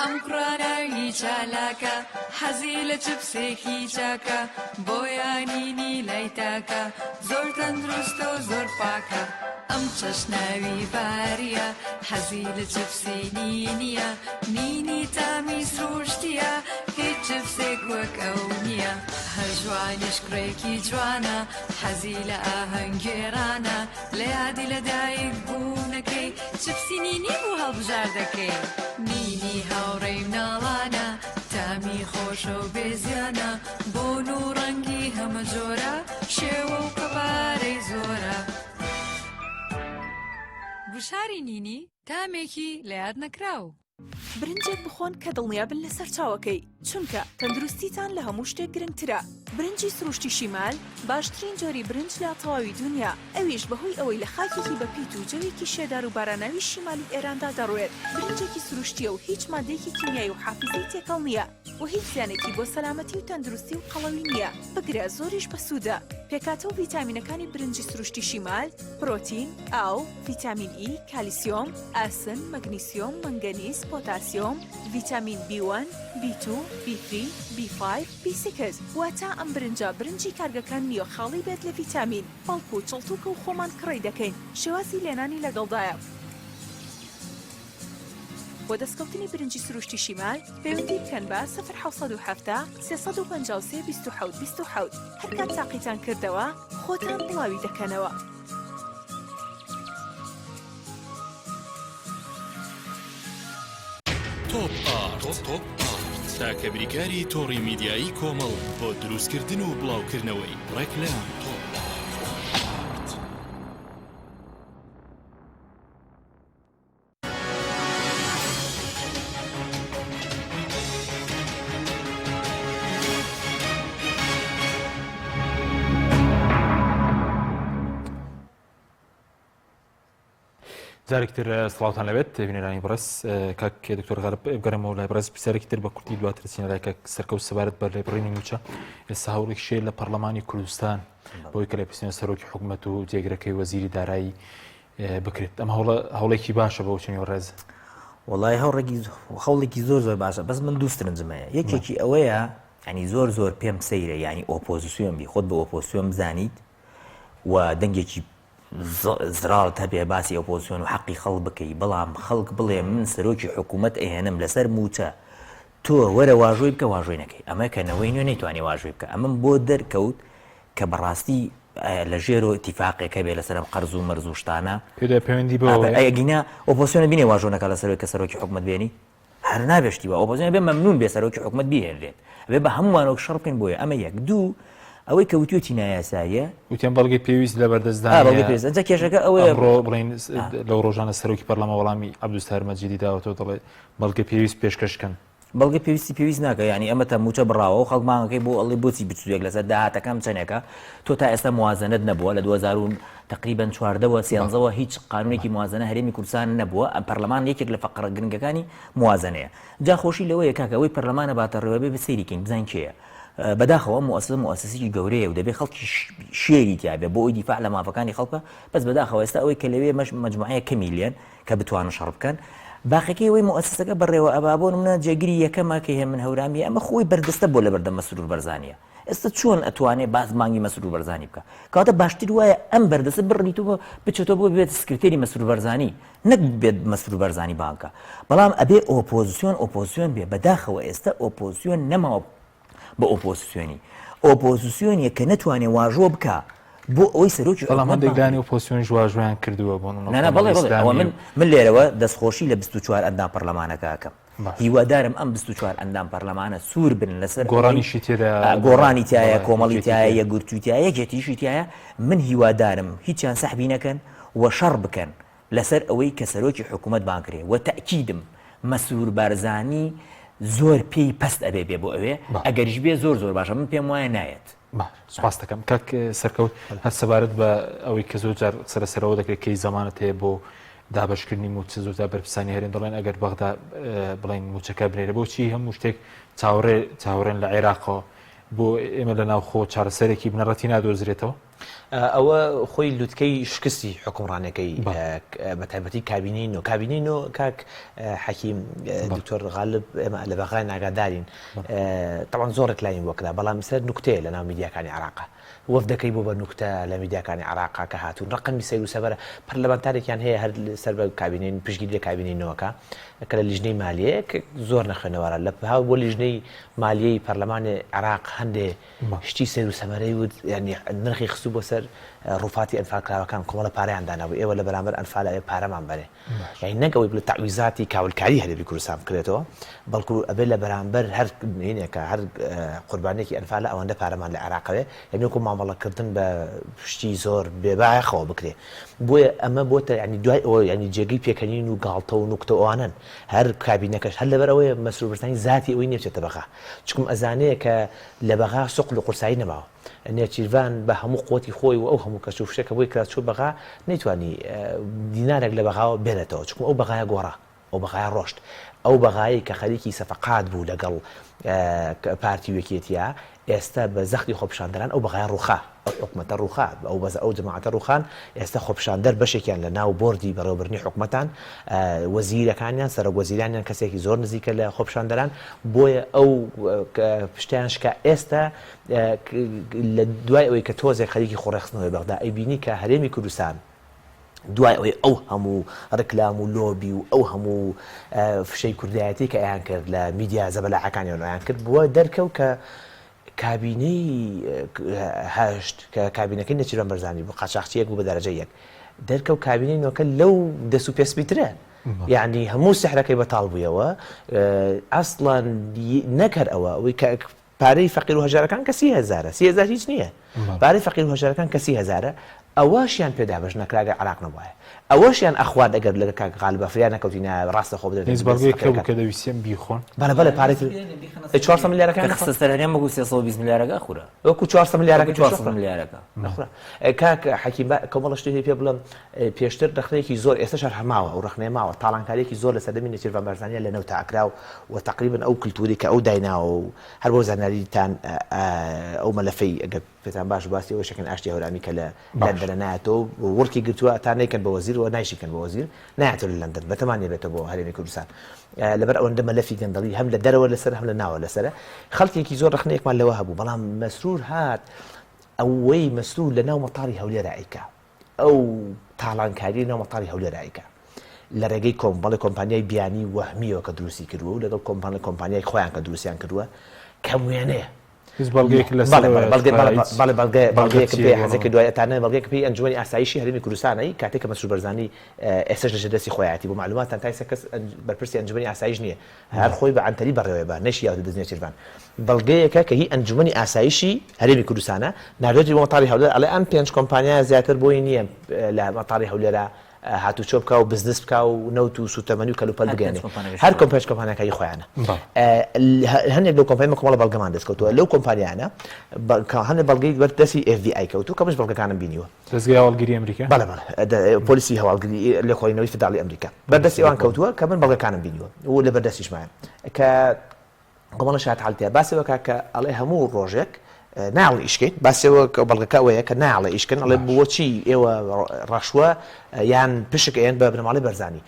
ئەم کوڕە ناوی چالاکە حەزی لە چپسێکی چاکە بۆیانینی لای تاکە زۆر تەندروستە و زۆر پاکە ئەم چەش ناوی باریە حەزی لە چپسی نینیە نینی تامی سروشتیە هیچ چپسێک وەک ئەو نییە هەر ژوانیش کوڕێکی جوانە حەزی لە ئاهەنگگێڕانە لە یادی لە دایک بوونەکەی چپسی نینی بوو هەڵبژاردەکەی. نینی هاوڕێی مناڵانە تامی خۆشە و بێ زیانە بۆن و ڕەنگی هەمە جۆرە شێوە و قەبارەی زۆرە. گوشاری نینی تامێکی لە یاد نەکراو. برنجێک بخۆن کە دڵنیابن لە سەرچاوەکەی، چونکە تەندروستیتان لە هەموو شتێک گرنگترە. برنجی سروشتی شیمال باشترین جۆری برنج لە تەواوی دونیا، ئەویش بەهۆی ئەوەی لە خاکێکی بەپیت و جەوێکی شێدار و باراناوی شیمالی ئێراندا دەڕوێت، برنجێکی سروشتییە و هیچ مادەیەکی کیمیایی و حافیزەی تێکەڵ نییە و هیچ زیانێکی بۆ سەلامەتی و تەندروستی و قەڵەوی نییە، بگرە زۆریش بەسوودە. پێکهاتە و ڤیتامینەکانی برنجی سروشتی شیمال، پرۆتین، ئاو، ڤیتامین ئی، کالیسیۆم، ئاسن، مەگنیسیۆم، مەنگەنیز، پۆتاسیۆم، ڤیتامین بی وەن، بی تو، بی تری، بی فایڤ، بی سیکس، واتە ئەم برنجە برنجی کارگەکان نییە خاڵی بێت لە ڤیتامین، بەڵکو چڵتوکە و خۆمان کڕی دەکەین، شێوازی لێنانی لەگەڵدایە. بۆ دەستکەوتنی برنجی سروشتی شیمال پەیوەندی بکەن بە، سفر 770 353 27 27، هەرکات تاقیتان کردەوە خۆتان بڵاوی دەکەنەوە. تۆپ ئارت تاکە بریکاری تۆڕی میدیایی کۆمەڵ بۆ دروستکردن و بڵاوکردنەوەی ڕێکلام. جارێکی تر سڵاوتان لەبێت بینەرانی بەڕێز کاک دکتۆر غەرب بگەڕێمەوە لای بەڕێز پرسیارێکی تر بە کورتی دواتر چینە لای کاک سەرکەوت سەبارەت بە لێبڕینی مووچە ئێستا هەوڵێک شێ لە پەرلەمانی کوردستان بۆی کە لێپرسینەوە سەرۆکی حکومەت و جێگرەکەی وەزیری دارایی بکرێت ئەم هەوڵە هەوڵێکی باشە بۆ چنی ڕێز وڵی هەوڵێکی هەوڵێکی زۆر زۆر باشە بەس من دوو سرنجم هەیە یەکێکی ئەوەیە ینی زۆر زۆر پێم سەیرە ینی ئۆپۆزیسیۆن بی خۆت بە ئۆپۆزیسیۆن بزانیت و دەنگێکی زراڵت هەبێ باسی ئۆپۆزیسیۆن و حەقی خەڵک بکەی بەڵام خەڵک بڵێ من سەرۆکی حکوومەت ئەهێنم لەسەر مووچە تۆ وەرە واژۆی بکە واژۆی نەکەی ئەمە کە نەوەی نوێ نەیتوانی واژۆی بکە ئەمەم بۆ دەرکەوت کە بەڕاستی لە ژێرۆ ئیتیفاقێک هەبێ لەسەر ئەم قەرز و مەرز و شتانە. پێدای پەیوەندی بەوە هەیە؟ ئەگینا ئۆپۆزسیۆنە بینێ واژۆ نەکا لەسەر کە سەرۆکی حکومەت بێنی هەر نابێ شتی وا ئۆپۆزسیۆن بێ مەمنون بێ سەرۆکی حکومەت بهێنرێت ئەبێ بە هەمووانەوە شەڕ بکەین بۆیە ئەمە یەک دوو ئەوەی کە وتوێتی نایاساییە وتیان بەڵگەی پێویست لە بەردەستدا نییە. بەڵگەی پێویست ئەنجا کێشەکە ئەوەیە ئەمڕۆ بڵێین لەو ڕۆژانە سەرۆکی پەرلەمان وەڵامی عەبدولستار مەجیدی داوەتەوە دەڵێ بەڵگەی پێویست پێشکەش کەن. بەڵگە پێویستی پێویست ناکە یانی ئەمە تا موچە بڕاوە و خەڵک مانگەکەی بۆ ئەڵێ بۆچی 21 لەسەر داهاتەکەم چەندێکە تۆ تا ئێستا موازنەت نەبووە لە 2000 و تقریبا چواردەوە سیانزەوە هیچ قانونێکی موازنە هەرێمی کوردستان نەبووە ئەم پەرلەمان یەکێک لە فەقڕە گرنگەکانی موازنەیە جا خۆشی لەوەیە کاکە ئەوەی پەرلەمانە باتە ڕێوە بێ سەیری کەین بزانین کێیە بەداخەوە ئەم موئەسەسە موئەسەسێکی گەورەیە و دەبێ خەڵکی شێری تیابێ بۆ ئەوی دیفاع لە مافەکانی خەڵکە بەس بەداخەوە ئێستا ئەوەی کە لەوێ مەش مەجموعەیە کەمی لێن کە بتوانن شەڕ بکەن باقیەکەی ئەوەی موئەسەسەکە بەڕێوە ئەبا بۆ نمونە جێگری یەکەمە کە هێمن هەورامیە ئەمە خۆی بەردەستە بۆ لەبەردەم مەسرور بەرزانیە ئێستا چۆن ئەتوانێ باس مانگی مەسرور بەرزانی بکە کەواتە باشتر وایە ئەم بەردەستە بڕیت و بچێتەوە بۆ بێت سکرتێری مەسرور بەرزانی نەک بێت مەسرور بەرزانی بانکە بەڵام ئەبێ ئۆپۆزیسیۆن ئۆپۆزیسیۆن بێ بەداخەوە ئێستا ئۆپۆزیسیۆن نەماوە بە ئۆپۆزیسیۆنی ئۆپۆزیسیۆنیە کە نەتوانێ واژۆ بکا بۆ ئەوەی سەرۆکی بەڵام هەندێک لایەنی ئۆپۆزیسیۆنیش واژۆیان کردووە بۆ نمونە نا نا بەڵێ بەڵێ ئەوە من من لێرەوە دەستخۆشی لە 24 ئەندام پەرلەمانەکە ئەکەم هیوادارم ئەم 24 ئەندام پەرلەمانە سوور بن لەسەر گۆڕانیشی تێدا گۆڕانی تایە کۆمەڵی تایە یەکگرتووی تایە یەکێتیشی تایە من هیوادارم هیچیان سەحبی نەکەن و شەڕ بکەن لەسەر ئەوەی کە سەرۆکی حکومەت بانگ کرێ وە تەئکیدم مەسرور بارزانی زۆر پێی پەست ئەبێ بێ بۆ ئەوێ ئەگەریش بێ زۆر زۆر باشە من پێم وایە نایەت. سپاست دەکەم کاک سەرکەوت هەر سەبارەت بە ئەوەی کە زۆر جار قسە لەسەرەوە دەکرێت کەی زەمانەت هەیە بۆ دابەشکردنی مووچە زۆر جار بەرپرسانی هەرێم دەڵێن ئەگەر بەغدا بڵێن مووچەکە بنێرە بۆچی هەموو شتێک چاوەڕێ چاوەڕێن لە عێراقەوە بۆ ئێمە لە ناوخۆ چارەسەرێکی بنەڕەتی نادۆزرێتەوە؟ ئەوە خۆی لوتکەی شکستی حکومڕانەکەی بە تایبەتی کابینەی نۆ کابینەی نۆ کاک حەکیم دکتۆر غالب ئێمە لە بەغای ناگادارین تەوان زۆر ڕێکلامی بۆ کرا بەڵام سەر نوکتەیە لە ناو میدیاکانی عراقە وەفدەکەی بۆ بە نوکتە لە میدیاکانی عراقا کە هاتوون ڕقمی سەیر و سەبەرە پەرلەمانتارێکیان هەیە هەر سەر بە کابینەی پشگیری لە کابینەی نۆکە کە لە لیژنەی مالیەیە زۆر نەخوێنەوارە لە بۆ لیژنەی مالیەی پەرلەمانی عراق هەندێ شتی سەیر و سەمەرەی وت، یانی نرخی خستوو بۆ سەر ڕووفاتی ئەنفالکراوەکان، کۆمەڵە پارەیان دانابوو، ئێوە لە بەرامبەر ئەنفالە ئەبێ پارەمان بەرێ. یانی نەک ئەوەی بڵێ تەعویزاتی کاولکاری هەرێمی کوردستان بکرێتەوە، بەڵکو ئەبێ لە بەرامبەر هەر هینێکە، هەر قوربانییەکی ئەنفالە ئەوەندە پارەمان لە عێراق ئەوێ، یانی وەکو مامەڵەکردن بە شتی زۆر بێ بایەخەوە بکرێ. بۆیە ئەمە بۆتە یانی دوای ئەوە یانی جێگەی پێکەنین و گاڵتە و نوکتە و ئەوانەن. هەر کابینەکەش هەر لەبەر ئەوەیە مەسرور بەرزانی زاتی ئەوەی نییە بچێتە بەغا. چونکم ئەزانێ کە لە بەغا سوقل و قورسایی نەماوە. نێچیرڤان بە هەموو قوتی خۆی و ئەو هەموو کەش و فشە کە بۆی کرا چووە بەغا نەیتوانی دینارێک لە بەغاوە بێنێتەوە چونکم ئەو بەغایە گۆڕا. ئەو بەغایە ڕۆشت. ئەو بەغایەی کە خەریکی سەفەقات بوو لەگەڵ پارتی و یەکێتیا ئێستە بە زەختی خۆپیشاندەران ئەو بەغایە ڕووخا. ئەو حکومەتە ڕووخا، ئەو بەزە ئەو جەماعەتە ڕووخان، ئێستا خۆپیشاندەر بەشێکیان لە ناو بۆردی بەڕێوەبردنی حکومەتان، وەزیرەکانیان، سەرۆک وەزیرانیان کەسێکی زۆر نزیکە لە خۆپیشاندەران، بۆیە ئەو پشتیان شکا، ئێستا لە دوای ئەوەی کە تۆزێک خەریکی خۆڕێکخستنەوەی بەغدا ئەیبینی کە هەرێمی کوردستان دوای ئەوەی ئەو هەموو ڕیکلام و لۆبی و ئەو هەموو فشەی کوردایەتی کە ئەیان کرد لە میدیا زەبەلاحەکانیان ئەیان کرد بووە دەرکەوت کە کابینەی هەشت کە کابینەکەی نێچیرڤان بەرزانی بوو قاچاخچییەک بوو بە دەرەجە یەک دەرکەوت کابینەی نۆکە لەو دەست و پێسپیترە یعنی هەموو سحرەکەی بەتاڵ بوویەوە ئەسڵەن نەک هەر ئەوە ئەوەی کە پارەی فەقیر و هەژارەکان کە سی هەزارە سی هەزار هیچ نییە پارەی فەقیر و هەژارەکان کە سی هەزارە ئەوەشیان پێ دابەش نەکرا گەر عێراق نەبوایە ئەوەشیان ئەخوارد ئەگەر لەگە کاک غالبا فریا نەکەوتینایە ڕاستە خۆ بدرێتە هیچ بەڵگەیەک هەبوو کە دەویستیان بیخۆن؟ بەڵێ بەڵێ پارەی تر 400 ملیارەکان کە خستە سەر هەرێم وەکو 320 ملیارەکە ئەخورا وەکو 400 ملیارەکە وەکو 400 ملیارەکە نەخورا کاک حەکیم با کۆمەڵە شتی هەیە پێ بڵێم پێشتر ڕەخنەیەکی زۆر ئێستاش هەر ماوە ئەو ڕەخنەیە ماوە تاڵانکارییەکی زۆر لە سەردەمی نێچیرڤان بارزانییە لە نەوتا ئەکرا و تەقریبەن ئەو کلتوری کە ئەو دایناوە و هەر بۆ زانیاریتان ئەو مەلەفەی ئەگەر پێتان باش باسی ئەوەش ئەکەن ئاشتی هەورامی کە لە لەندەنە نایەتەوە وڕکی گرتووە تا نەیکەن بە وەزیر و نایشیکەن بە وەزیر نایەتەوە لە لەندەن بەتەمان نیە بێتەوە بۆ هەرێمی کوردستان لەبەر ئەوەندە مەلەفی گەندەڵی هەم لە دەرەوە لەسەر هەم لە ناوە لەسەرە خەڵکێکی زۆر ڕەخنەیەکمان لەوە هەبوو بەڵام مەسرور هات ئەوەی مەسرور لە ناو مەتاری هەولێرا ئەیکا ئەو تاڵانکاریەی ناو مەتاری هەولێرا ئەیکا لە ڕێگەی کۆم بەڵێ کۆمپانیای بیانی وەهمیەوە کە دروستی کردووە و لەگەڵ کۆمپانە کۆمپانیای خۆیان کە دروستیان کردووە کەم وێنەیە. هیچ بەڵگەیەک لەسەر بەڵێ بەڵێ بەڵگە بەڵێ بەڵگە بەڵگەیەکم پێیە حەزێک کە دوای ئەتانە بەڵگەیەکم پێی ئەنجومەنی ئاسایشی هەرێمی کوردستانە ی کاتێک کە مەسرور بەرزانی ئێستاش لەژێر دەستی خۆیەتی بۆ مەعلوماتتان تا ئێستا کەس بەرپرسی ئەنجومەنی ئاسایش نییە هەر خۆی بە عەنتەری بەڕێوەی بە نەیشی یاوەتە دەست نێچیرڤان بەڵگەیەکە کە هی ئەنجومەنی ئاسایشی هەرێمی کوردستانە ناردوێتی بۆ مەتاری هەولێر ئەڵێ ئەم پێنج کۆمپانیایە زیاتر بۆی نییە لە مەتاری هەولێرا. هاتوچۆ بکا و بزنس بکا و نەوت و سوتەمەنی و کەلوپەل بگەێنێ هەر کۆمپانیش کۆمپانیاکانی خۆیانە هەندێک لەو کۆمپانیا کۆمەڵە بەڵگەمان دەستکەوتووە لەو کۆمپانیانە هەندێک بەڵگەی بەر دەستی FBI کەوتوو کە منش بەڵگەکانم بینیوە دەزگای هەواڵگری ئەمریکا؟ بەڵێ بەڵێ پۆلیسی هەواڵگری لێکۆڵینەوەی فیدراڵی ئەمریکا بەردەستی ئەوان کەوتووە کە من بەڵگەکانم بینیوە و لە بەردەستیشمایە کە کۆمەڵە شایەتحاڵ تیا باسی وەکا کە ئەڵێ هەموو ڕۆژێک ناڵ ئیشکەین باسەوە کە بەڵگەکە ئەوەیە کە ناڵێ ئیشکن ئەڵێ بۆچی ئێوە ڕەشوە یان پشک ئێن بە بنەماڵەی بەرزانی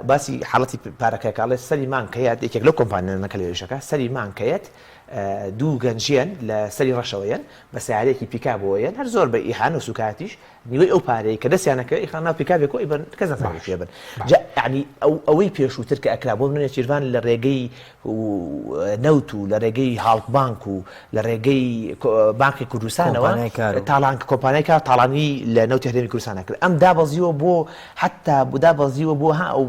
باسی حاڵەتی پارەکە کاڵێ سەری مانکەیەت یەکێک لەو کۆمپانیانە کە لەوێشەکە سەری مانکەیەت دوو گەنجیان لە سەری ڕەشەوەیەن بە سیارەیەکی پیکابەوە یەن هەر زۆر بە ئیهانە و سوکایەتیش نیوەی ئەو پارەی کە دەستیان ئەکەوێ ئیخان ناو پیکابێک و ئەیبەن کەس نازانێ کوێ بن جا یعنی ئەو ئەوەی پێشووتر کە ئەکرا بۆ نێچیرڤان لە ڕێگەی نەوت و لە ڕێگەی هاڵک بانک و لە ڕێگەی بانقی کوردستانەوە تاڵان کۆمپانیای کار تاڵانی لە نەوتی هەرێمی کوردستان کرد ئەم دابەزیوە بۆ حتا دابەزیوە بۆ ها ئەو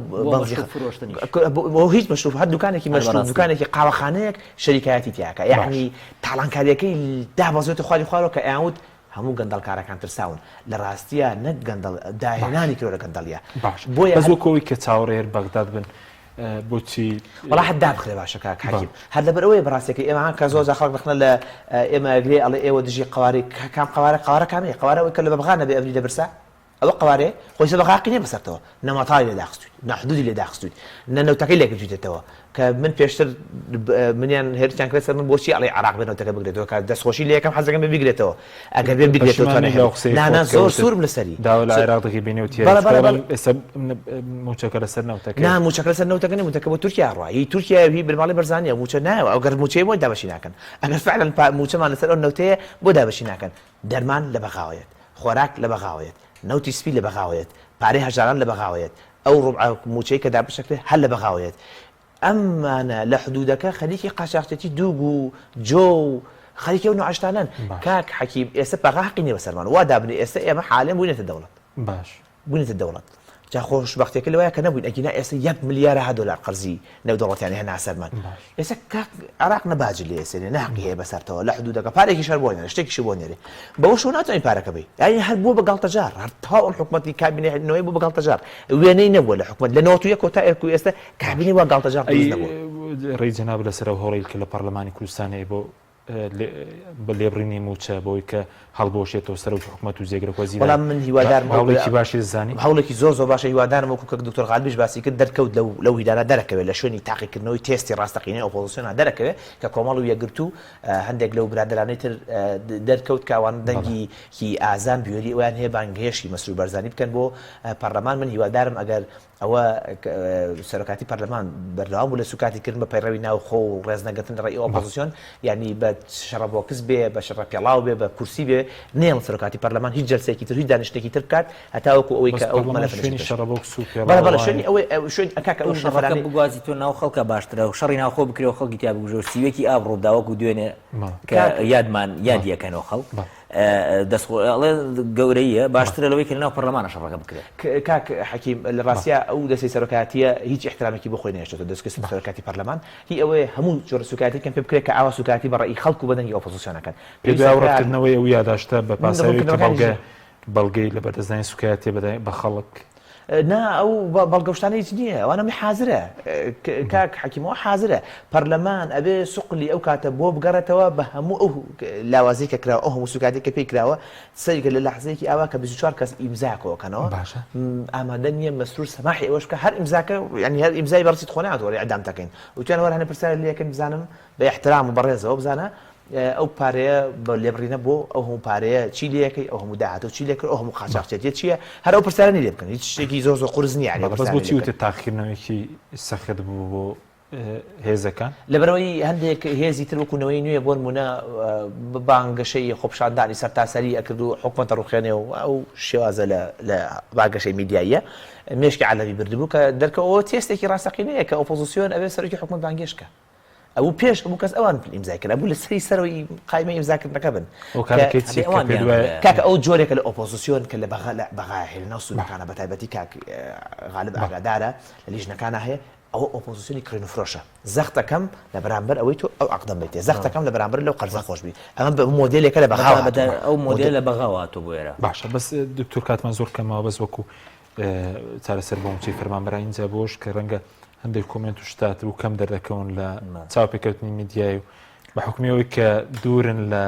بۆ هیچ مەشروب هەر دوکانێکی مەشروب دوکانێکی قاوەخانەیەک شەریکایەتی تیاکە یعنی تاڵانکاریەکەی دابەزێتە خواری خوارەوە کە ئەیانوت هەموو گەندەڵکارەکان ترساون لە ڕاستیا نەک گەندەڵ داهێنانی کرۆ لە گەندەڵیە باش بۆیە بەس وەکو ئەوەی کە چاوەڕێ بەغداد بن بۆچی وەڵا هەر دابخرێ باشە کاک حەکیم هەر لەبەر ئەوەیە بەڕاستەکەی ئێمە کە زۆر جار خەڵک ڕەخنە لە ئێمە ئەگرێ ئەڵێ ئێوە دژی قەوارەی کام قەوارە قەوارە کامەیە قەوارە ئەوەی کە لە بەغا نەبێ ئەبری لە برسا ئەوە قەوارەیە خۆی سەر بە غاقی نیە بەسەرتەوە نە مەتاری لێ داخستویت نە حدودی لێ داخستویت نە نەوتەکەی لێ گرتویتەتەوە کە من پێشتر منیان هێرشیان کرد سەر من بۆچی ئەڵێ عراق بێ نەوتەکە بگرێتەوە کە دەستخۆشی لێ یەکەم حەزەکەم بێ بیگرێتەوە ئەگەر بێ بیگرێتەوە پەشیمان توانای لەو هەبێ قسەی نا نا خۆت کە زۆر وتت سوورم لەسەری داوا لە زۆر عێراق دەکەی بێ نەوت بەڵێ بەڵێ بەڵێ ئێستا مووچەکە لەسەر نەوتەکەیە نا مووچەکە لەسەر نەوتەکە نیە مووچەکە بۆ تورکیا ئەڕوا هی تورکیا هی بنەماڵەی بەرزانیە مووچە نایەوە ئەگەر مووچەی بۆ دابەشی ناکەن ئەگەر فعلا مووچەمان لەسەر ئەو نەوتەیە بۆ دابەشی ناکەن دەرمان لە بەغاوە یەت خۆراک لە بەغاوە یەت، نەوتی سپی لە بەغاوە یەت، پارەی هەژاران لە بەغاوە یەت، ئەو ڕوبعە مووچەی کە دابەش ئەکرێ هەر لە بەغاوە یەت. ئەمانە لە حدوودەکە خەریکی قاچاخچێتی دووگ و جۆ و خەریکی ئەو نوعە شتانەن. کاک حەکیم ئێستە بەغا هەقی نییە بەسەرمان. وا دابنێ ئێستە ئێمە حالێن بووینەتە دەوڵەت. باش. بووینەتە دەوڵەت. جا خۆشبەختیەکە لەوەیە کە نەبووین ئەگینا ئێستا یەک ملیارەها دۆلار قەرزی نێودەوڵەتیان هێنا سەرمان. ئێستا کاک عێراق نە باجی لێ ئەسێنێ نە هەقی هەیە بەسەرتەوە لە حدودەکە پارێکیش هەر بۆ نێرێ شتێکیشی بۆ نێرێ بەوەشەوە ناتوانین پارەکە بەی یانی هەر بووە بە گاڵتەجار هەر تەواو ئەم حکومەتی کابینەی نوێ بوو بە گاڵتەجار وێنەی نەبووە لە حکومەت لە 91 تا ئێرکو ئێستا کابینەی وا گاڵتەجار دروست نەبووە. ڕێی جەناب لەسەر ئەو هەوڵەی کە لە پەرلەمانی کوردستان هەیە بۆ بە لێبڕینی مووچە بەوەی کە هەڵبوەشێتەوە سەرۆکی حکومەت و جێگرە وەزیران وەڵا من هیوادارم ئەو هەوڵێکی باشی دەزانی؟ هەوڵێکی زۆر زۆر باشە هیوادارم وەکو کە دکتۆر غالبیش باسی کرد دەرکەوت لەو لەو هیدانە دەرەکەوێت لە شوێنی تاقیکردنەوەی تێستی ڕاستەقینەی ئۆپۆزسیۆنا دەرەکەوێت کە کۆمەڵ و یەکگرتوو هەندێک لەو برادەرانەی تر دەرکەوت کە ئەوان دەنگی کی ئازان بوێری ئەویان هەیە بانگهێشتی مەسرور بارزانی بکەن بۆ پەرلەمان من هیوادارم ئەگەر ئەوە سەرۆکاتی پەرلەمان بەردەوام بوو لە سوکاتی کردن بە پەیڕەوی ناوخۆ و ڕێزنەگرتن لە ڕێی ئۆپۆزسیۆن یانی بە شەڕە بۆکس بێ بە شەڕە پێڵاو بێ بە کورسی بێ نەیەڵن سەرۆکاتی پەرلەمان هیچ جەلسەیەکی تر هیچ دانیشتنێکی تر بکات هەتاوەکو ئەوەی بەس کە ئەو پەرلەمان مەلەفە شوێنی نەچێتە شەڕە بۆکس و بەڵێ پێڵاو بەڵێ وایە. شوێنی ئەوەی شوێن کاکە تۆ ئەو شەڕەکە نەفەرانەی بگوازی تۆ ناو خەڵکە باشترە و شەڕی ناوخۆ بکرێ و خەڵکی تیا بکوژێ و سیوێکی ئاب ڕووبدا وەکو دوێنێ بەڵێ. کە کاک یادمان بەڵێ یادی ئەکەنەوە خەڵک بەڵێ. دەست خۆ ئەڵێ گەورەییە باشترە لەوەی کە لەناو پەرلەمانە شەڕەکە بکرێت. کاک حەکیم لە ڕاستیا ئەو دەستەی سەرۆکایەتیە هیچ ئیحترامێکی بۆ خۆی نەهێشتۆتەوە دەستکەی سەرۆکایەتی پەرلەمان هی ئەوەیە هەموو جۆرە سوکایەتیەکیان پێ بکرێت کە ئاوا سوکایەتی بە ڕەئی خەڵک و بە دەنگی ئۆپۆزسیۆن ئەکەن پێت پێویستە وایە کاک ڕەتکردنەوەی ئەو یاداشتە بە من پاساوی کە ڕوونکردنەوەکانیش بەڵگە بەڵگەی لەبەردەستدانی سوکایەتیە بە خەڵک؟ نا ئەو بەڵگە و شتانە هیچ نییە ئەوانە هەمووی حازرە کاک حەکیم ئەوە حازرە پەرلەمان ئەبێ سوقلی ئەو کاتە بۆ بگەڕێتەوە بە هەموو ئەو لاوازی کە کراوە ئەو هەموو سوکاتی کە پێی کراوە سەیرکە لە لەحزەیەکی ئاوا کە 24 کەس ئیمزا کۆکەنەوە باشە ئامادە نییە مەسرور سەماحی ئەوەش بکە هەر ئیمزاکە یعنی هەر ئیمزای بەڕسیت خۆ ناتوانێت ئیعدام تەکەین وتیان وەرە هەنێ پرسیار لێ یەکەن بزانم بە ئیحترام و بەڕێزەوە بزانە ئەو پارەیە بە لێبڕینە بۆ ئەو هەموو پارەیە چی لێکەی ئەو هەموو داهاتە چی لێکرد ئەو هەموو قاچاخچێتیە چییە هەر ئەو پرسیارە لێ بکەن هیچ شتێکی زۆر زۆر قورس نییە یعنی بەس بۆچی وتت تاقیکردنەوەیەکی سەخت بوو بۆ هێزەکان؟ لەبەرئەوەی هەندێک هێزی تر وەکو نەوەی نوێ بۆ نموونە بانگەشەی خۆپیشاندانی سەرتاسەری ئەکرد و حکومەت ئەڕوخێنێ و ئەو شێوازە لە لە بانگەشەی میدیاییە مێشکی عەلەوی بردبوو کە دەرکەوە تێستێکی ڕاستەقینەیە کە ئۆپۆزیسیۆن ئەبێ سەرۆکی حکومەت بانگێشت کە ئەبوو پێش هەموو کەس ئەوان ئیمزای کرد ئەبوو لە سەری سەرەوەی قایمەی ئیمزاکردنەکە بن هۆکارەکەی چییە کە ئەوان پێت وایە کاکە ئەو جۆرێکە لە ئۆپۆزیسیۆن کە لە بەغا لە بەغا هەیە لە ناو سوننەکانە بە تایبەتی کاک غالب ئاگادارە لە لیژنەکانە هەیە ئەوە ئۆپۆزیسیۆنی کڕین و فرۆشە زەختەکەم لە بەرامبەر ئەوەی تۆ ئەو عەقدەم بەیتێ زەختەکەم لە بەرامبەر لەو قەرزە خۆش بی ئەمە بە مۆدێلێکە لە بەغاوە ئەو مۆدێل لە بەغاوە هاتووە بۆ ئێرە باشە بەس دکتۆر کاتمان زۆر کەمەوە بەس وەکو. چارەسەر بۆ مووچەی فەرمانبەران ئینجا بۆش کە ڕەنگە هەندێک کۆمێنت و شتات و کەم دەردەکەون لە چاوپێکەوتنی میدیای و بە حکومی ئەوەی کە دوورن لە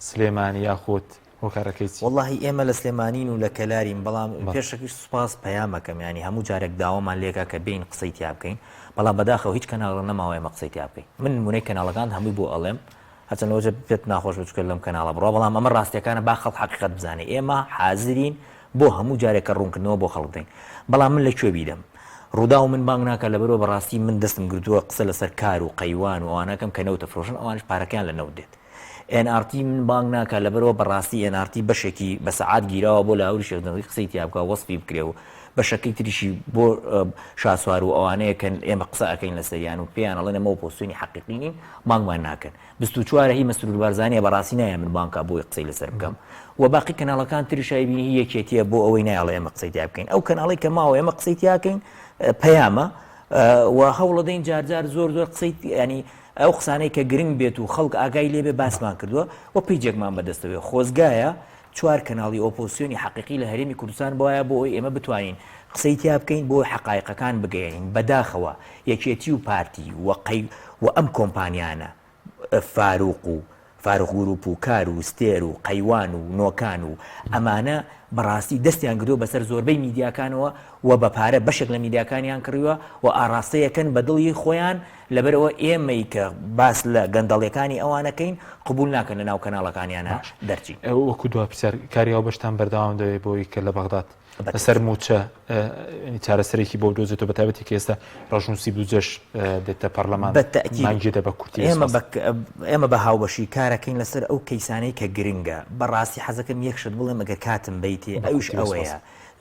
سلێمانی یاخود هۆکارەکەی چی؟ وەڵاهی ئێمە لە سلێمانین و لە کەلارین بەڵام پێشەکیش سوپاس پەیامەکەم یانی هەموو جارێک داوامان لێکا کە بێین قسەی تیا بکەین بەڵام بەداخەوە هیچ کەناڵێک نەماوە ئێمە قسەی تیا بکەین من نمونەی کەناڵەکان هەمووی بۆ ئەڵێم هەرچەند لەوەجە پێت ناخۆش بێت چونکە لەم کەناڵە بڕوا بەڵام ئەمە ڕاستیەکانە با خەڵک حەقیقەت بزانێ ئێمە حازرین بۆ هەموو جارێک کە ڕوونکردنەوە بۆ خەڵک بدەین بەڵام من لە کوێ بیدەم ڕووداو من بانگ ناکات لەبەرئەوە بەڕاستی من دەستم گرتووە قسە لەسەر کار و قەیوان و ئەوانەکەم کە نەوت ئەفرۆشن ئەوانیش پارەکەیان لە نەوت دێت ئێن ئاڕ تی من بانگ ناکات لەبەرئەوە بەڕاستی ئێن ئاڕ تی بەشێکی بە سەعات گیراوە بۆ لاهوری شێخ جەنگی قسەی تیا بکا وەسفی بکرێ و بەشەکەی تریشی بۆ شاسوار و ئەوانەیە کە ئێمە قسە ئەکەین لەسەریان و پێیان ئەڵێن ئەمە ئۆپۆزسیۆنی حەقیقی نین بانگمان ناکەن 24 هی مەسرور بارزانیە بەڕاستی نایە من بانگ کا بۆی قسەی لەسەر بکەم و باقی کەناڵەکان تریش ئەیبینی هی یەکێتیە بۆ ئەوەی نایەڵێ ئێمە قسەی تیا بکەین ئەو کەناڵەی کە ماوە ئێمە قسەی تیاکەین پەیامە و هەوڵەدەین جارجار زۆر زۆر قسەی ینی ئەو قسانەی کە گرنگ بێت و خەڵک ئاگای لێبێ باسمان کردووە و پەیجێکمان بەدەستەوەیە خۆزگایە چوار کەناڵی ئۆپۆزسیۆنی حەقیقی لە هەرێمی کوردستان بوایە بۆ ئەوەی ئێمە بتوانین قسەی تیا بکەین بۆ حەقایقەکان بگەیەنین بەداخەوە یەکێتی و پارتی و قەی و ئەم کۆمپانیانە فاروق و فاروق گروپ و کار و ستێر و قەیوان و نۆکان و ئەمانە بەڕاستی دەستیان گرتووە بەسەر زۆربەی میدیاکانەوە و بە پارە بەشێک لە میدیاکانیان کڕیوە و ئاڕاستەیەکەن بە دڵی خۆیان لەبەرئەوە ئێمەی کە باس لە گەندەڵیەکانی ئەوان ئەکەین قبوڵ ناکەن لە ناو کەناڵەکانیانا باش دەرچین. وەکو دوا پرسیار کاری هاوبەشتان بەردەوام دەبێت بۆی کە لە بەغداد لەسەر مووچە چارەسەرێکی بۆ بدۆزێتەوە بە تایبەتی کە ئێستا ڕەشنووسی بودجەش دێتە پەرلەمان بە تەئکید مانگی دە بە کورتی ئێمە بە ئێمە بە هاوبەشی کارەکەین لەسەر ئەو کەیسانەی کە گرنگە بەڕاستی حەزەکەم یەک شت بڵێم ئەگەر کاتم بەیتێ بە ئەویش کورتی بە سپاس. ئەوەیە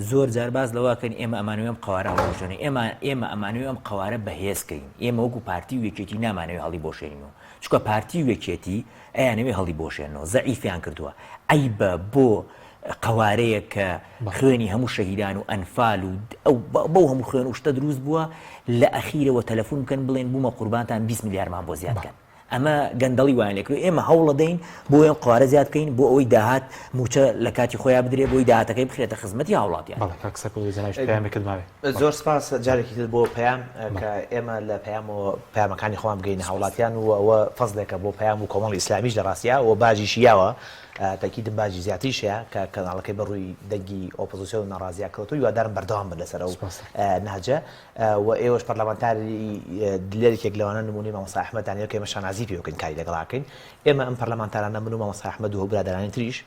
زۆر جار باس لەوە ئەکەن ئێمە ئەمانەوێ ئەم قەوارە هەڵبوەشێنین ئێمە ئێمە ئەمانەوێ ئەم قەوارە بەهێز کەین ئێمە وەکو پارتی و یەکێتی نامانەوێ هەڵیبۆشێنینەوە چونکە پارتی و یەکێتی ئەیانەوێ هەڵیبۆشێنەوە زەعیفیان کردووە عەیبە بۆ قەوارەیەک کە خوێنی هەموو شەهیدان و ئەنفال و ئەو بەو هەموو خوێن و شتە دروست بووە لە ئەخیرەوە تەلەفون بکەن بڵێن بوومە قوربانتان 20 ملیارمان بۆ زیاد کەن ئەمە گەندەڵی وایان لێکردوە ئێمە هەوڵەدەین بۆ ئەم قوارە زیاد بکەین بۆ ئەوەی داهات موچە لە کاتی خۆیان بدرێ بۆی داهاتەکەی بخرێتە خزمەتی هاوڵاتیان. بەڵێ کاک سەرکەوت جەنابیشت پەیامێکت ماوێ. زۆر سپاس جارێکی تر بۆ پەیام کە ئێمە لە پەیامەوە پەیامەکانی خۆمان بگەینە هاوڵاتیان و ئەوە فەزلێکە بۆ پەیام و کۆمەڵی ئیسلامیش لە ڕاستیا و باجیشی یاوە تەکیدم باجی زیاتریش هەیە کە کەناڵەکەی بە ڕووی دەنگی ئۆپۆزیسیۆن و ناڕازییا کەوتووە هیوادارم بەردەوام بن لەسەر ئەو نەهجە و ئێوەش پەرلەمانتاری دلێر یەکێک لەوانە نموونەی مامۆستا ئەحمەدتان هەیە کە ئێمە شانازی پێوە کەین کاری لەگەڵا کەین ئێمە ئەم پەرلەمانتارانە من و مامۆستا ئەحمەد و برادەرانی تریش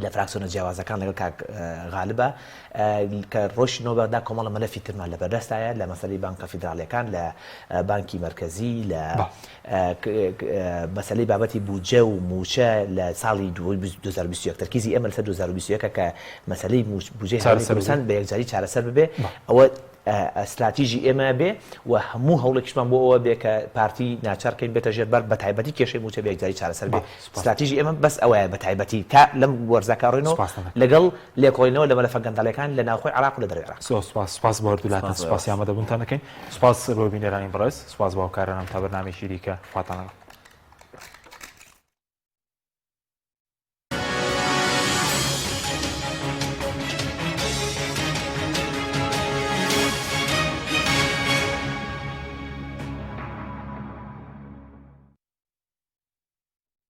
لە فراکسیۆنە جیاوازەکان لەگەڵ کاک غالبە کە ڕۆشتینەوە بەغدا کۆمەڵە مەلەفی ترمان لە بەردەستایە لە مەسەلەی بانکە فیدراڵیەکان لە بانکی مەرکەزی لە مەسەلەی بابەتی بودجە و مووچە لە ساڵی 2021 تەرکیزی ئێمە لەسەر 2021 کە مەسەلەی بودجەی هەرێمی کوردستان بە یەکجاری چارەسەر ببێ ئەوە ستراتیژی ئێمە بێ و هەموو هەوڵێکیشمان بۆ ئەوە بێ کە پارتی ناچار کەین بێتە ژێر بار بە تایبەتی کێشەی مووچە بە یەکجاری چارەسەر بێ ستراتیژی ئێمە بەس ئەوەیە بە تایبەتی تا لەم وەرزەکە ڕۆینەوە لەگەڵ لێکۆڵینەوە لە مەلەفە گەندەڵیەکان لە ناوخۆی عێراق و لە دەرەوەی عێراق. زۆر سوپاس سوپاس بۆ هەردوولاتان سوپاسی ئامادەبوونتان دەکەین سوپاس بۆ بینەرانی بەڕێز سوپاس بۆ هاوکارانم تا بەرنامەیەکی دیکە خواتان لەگەڵ.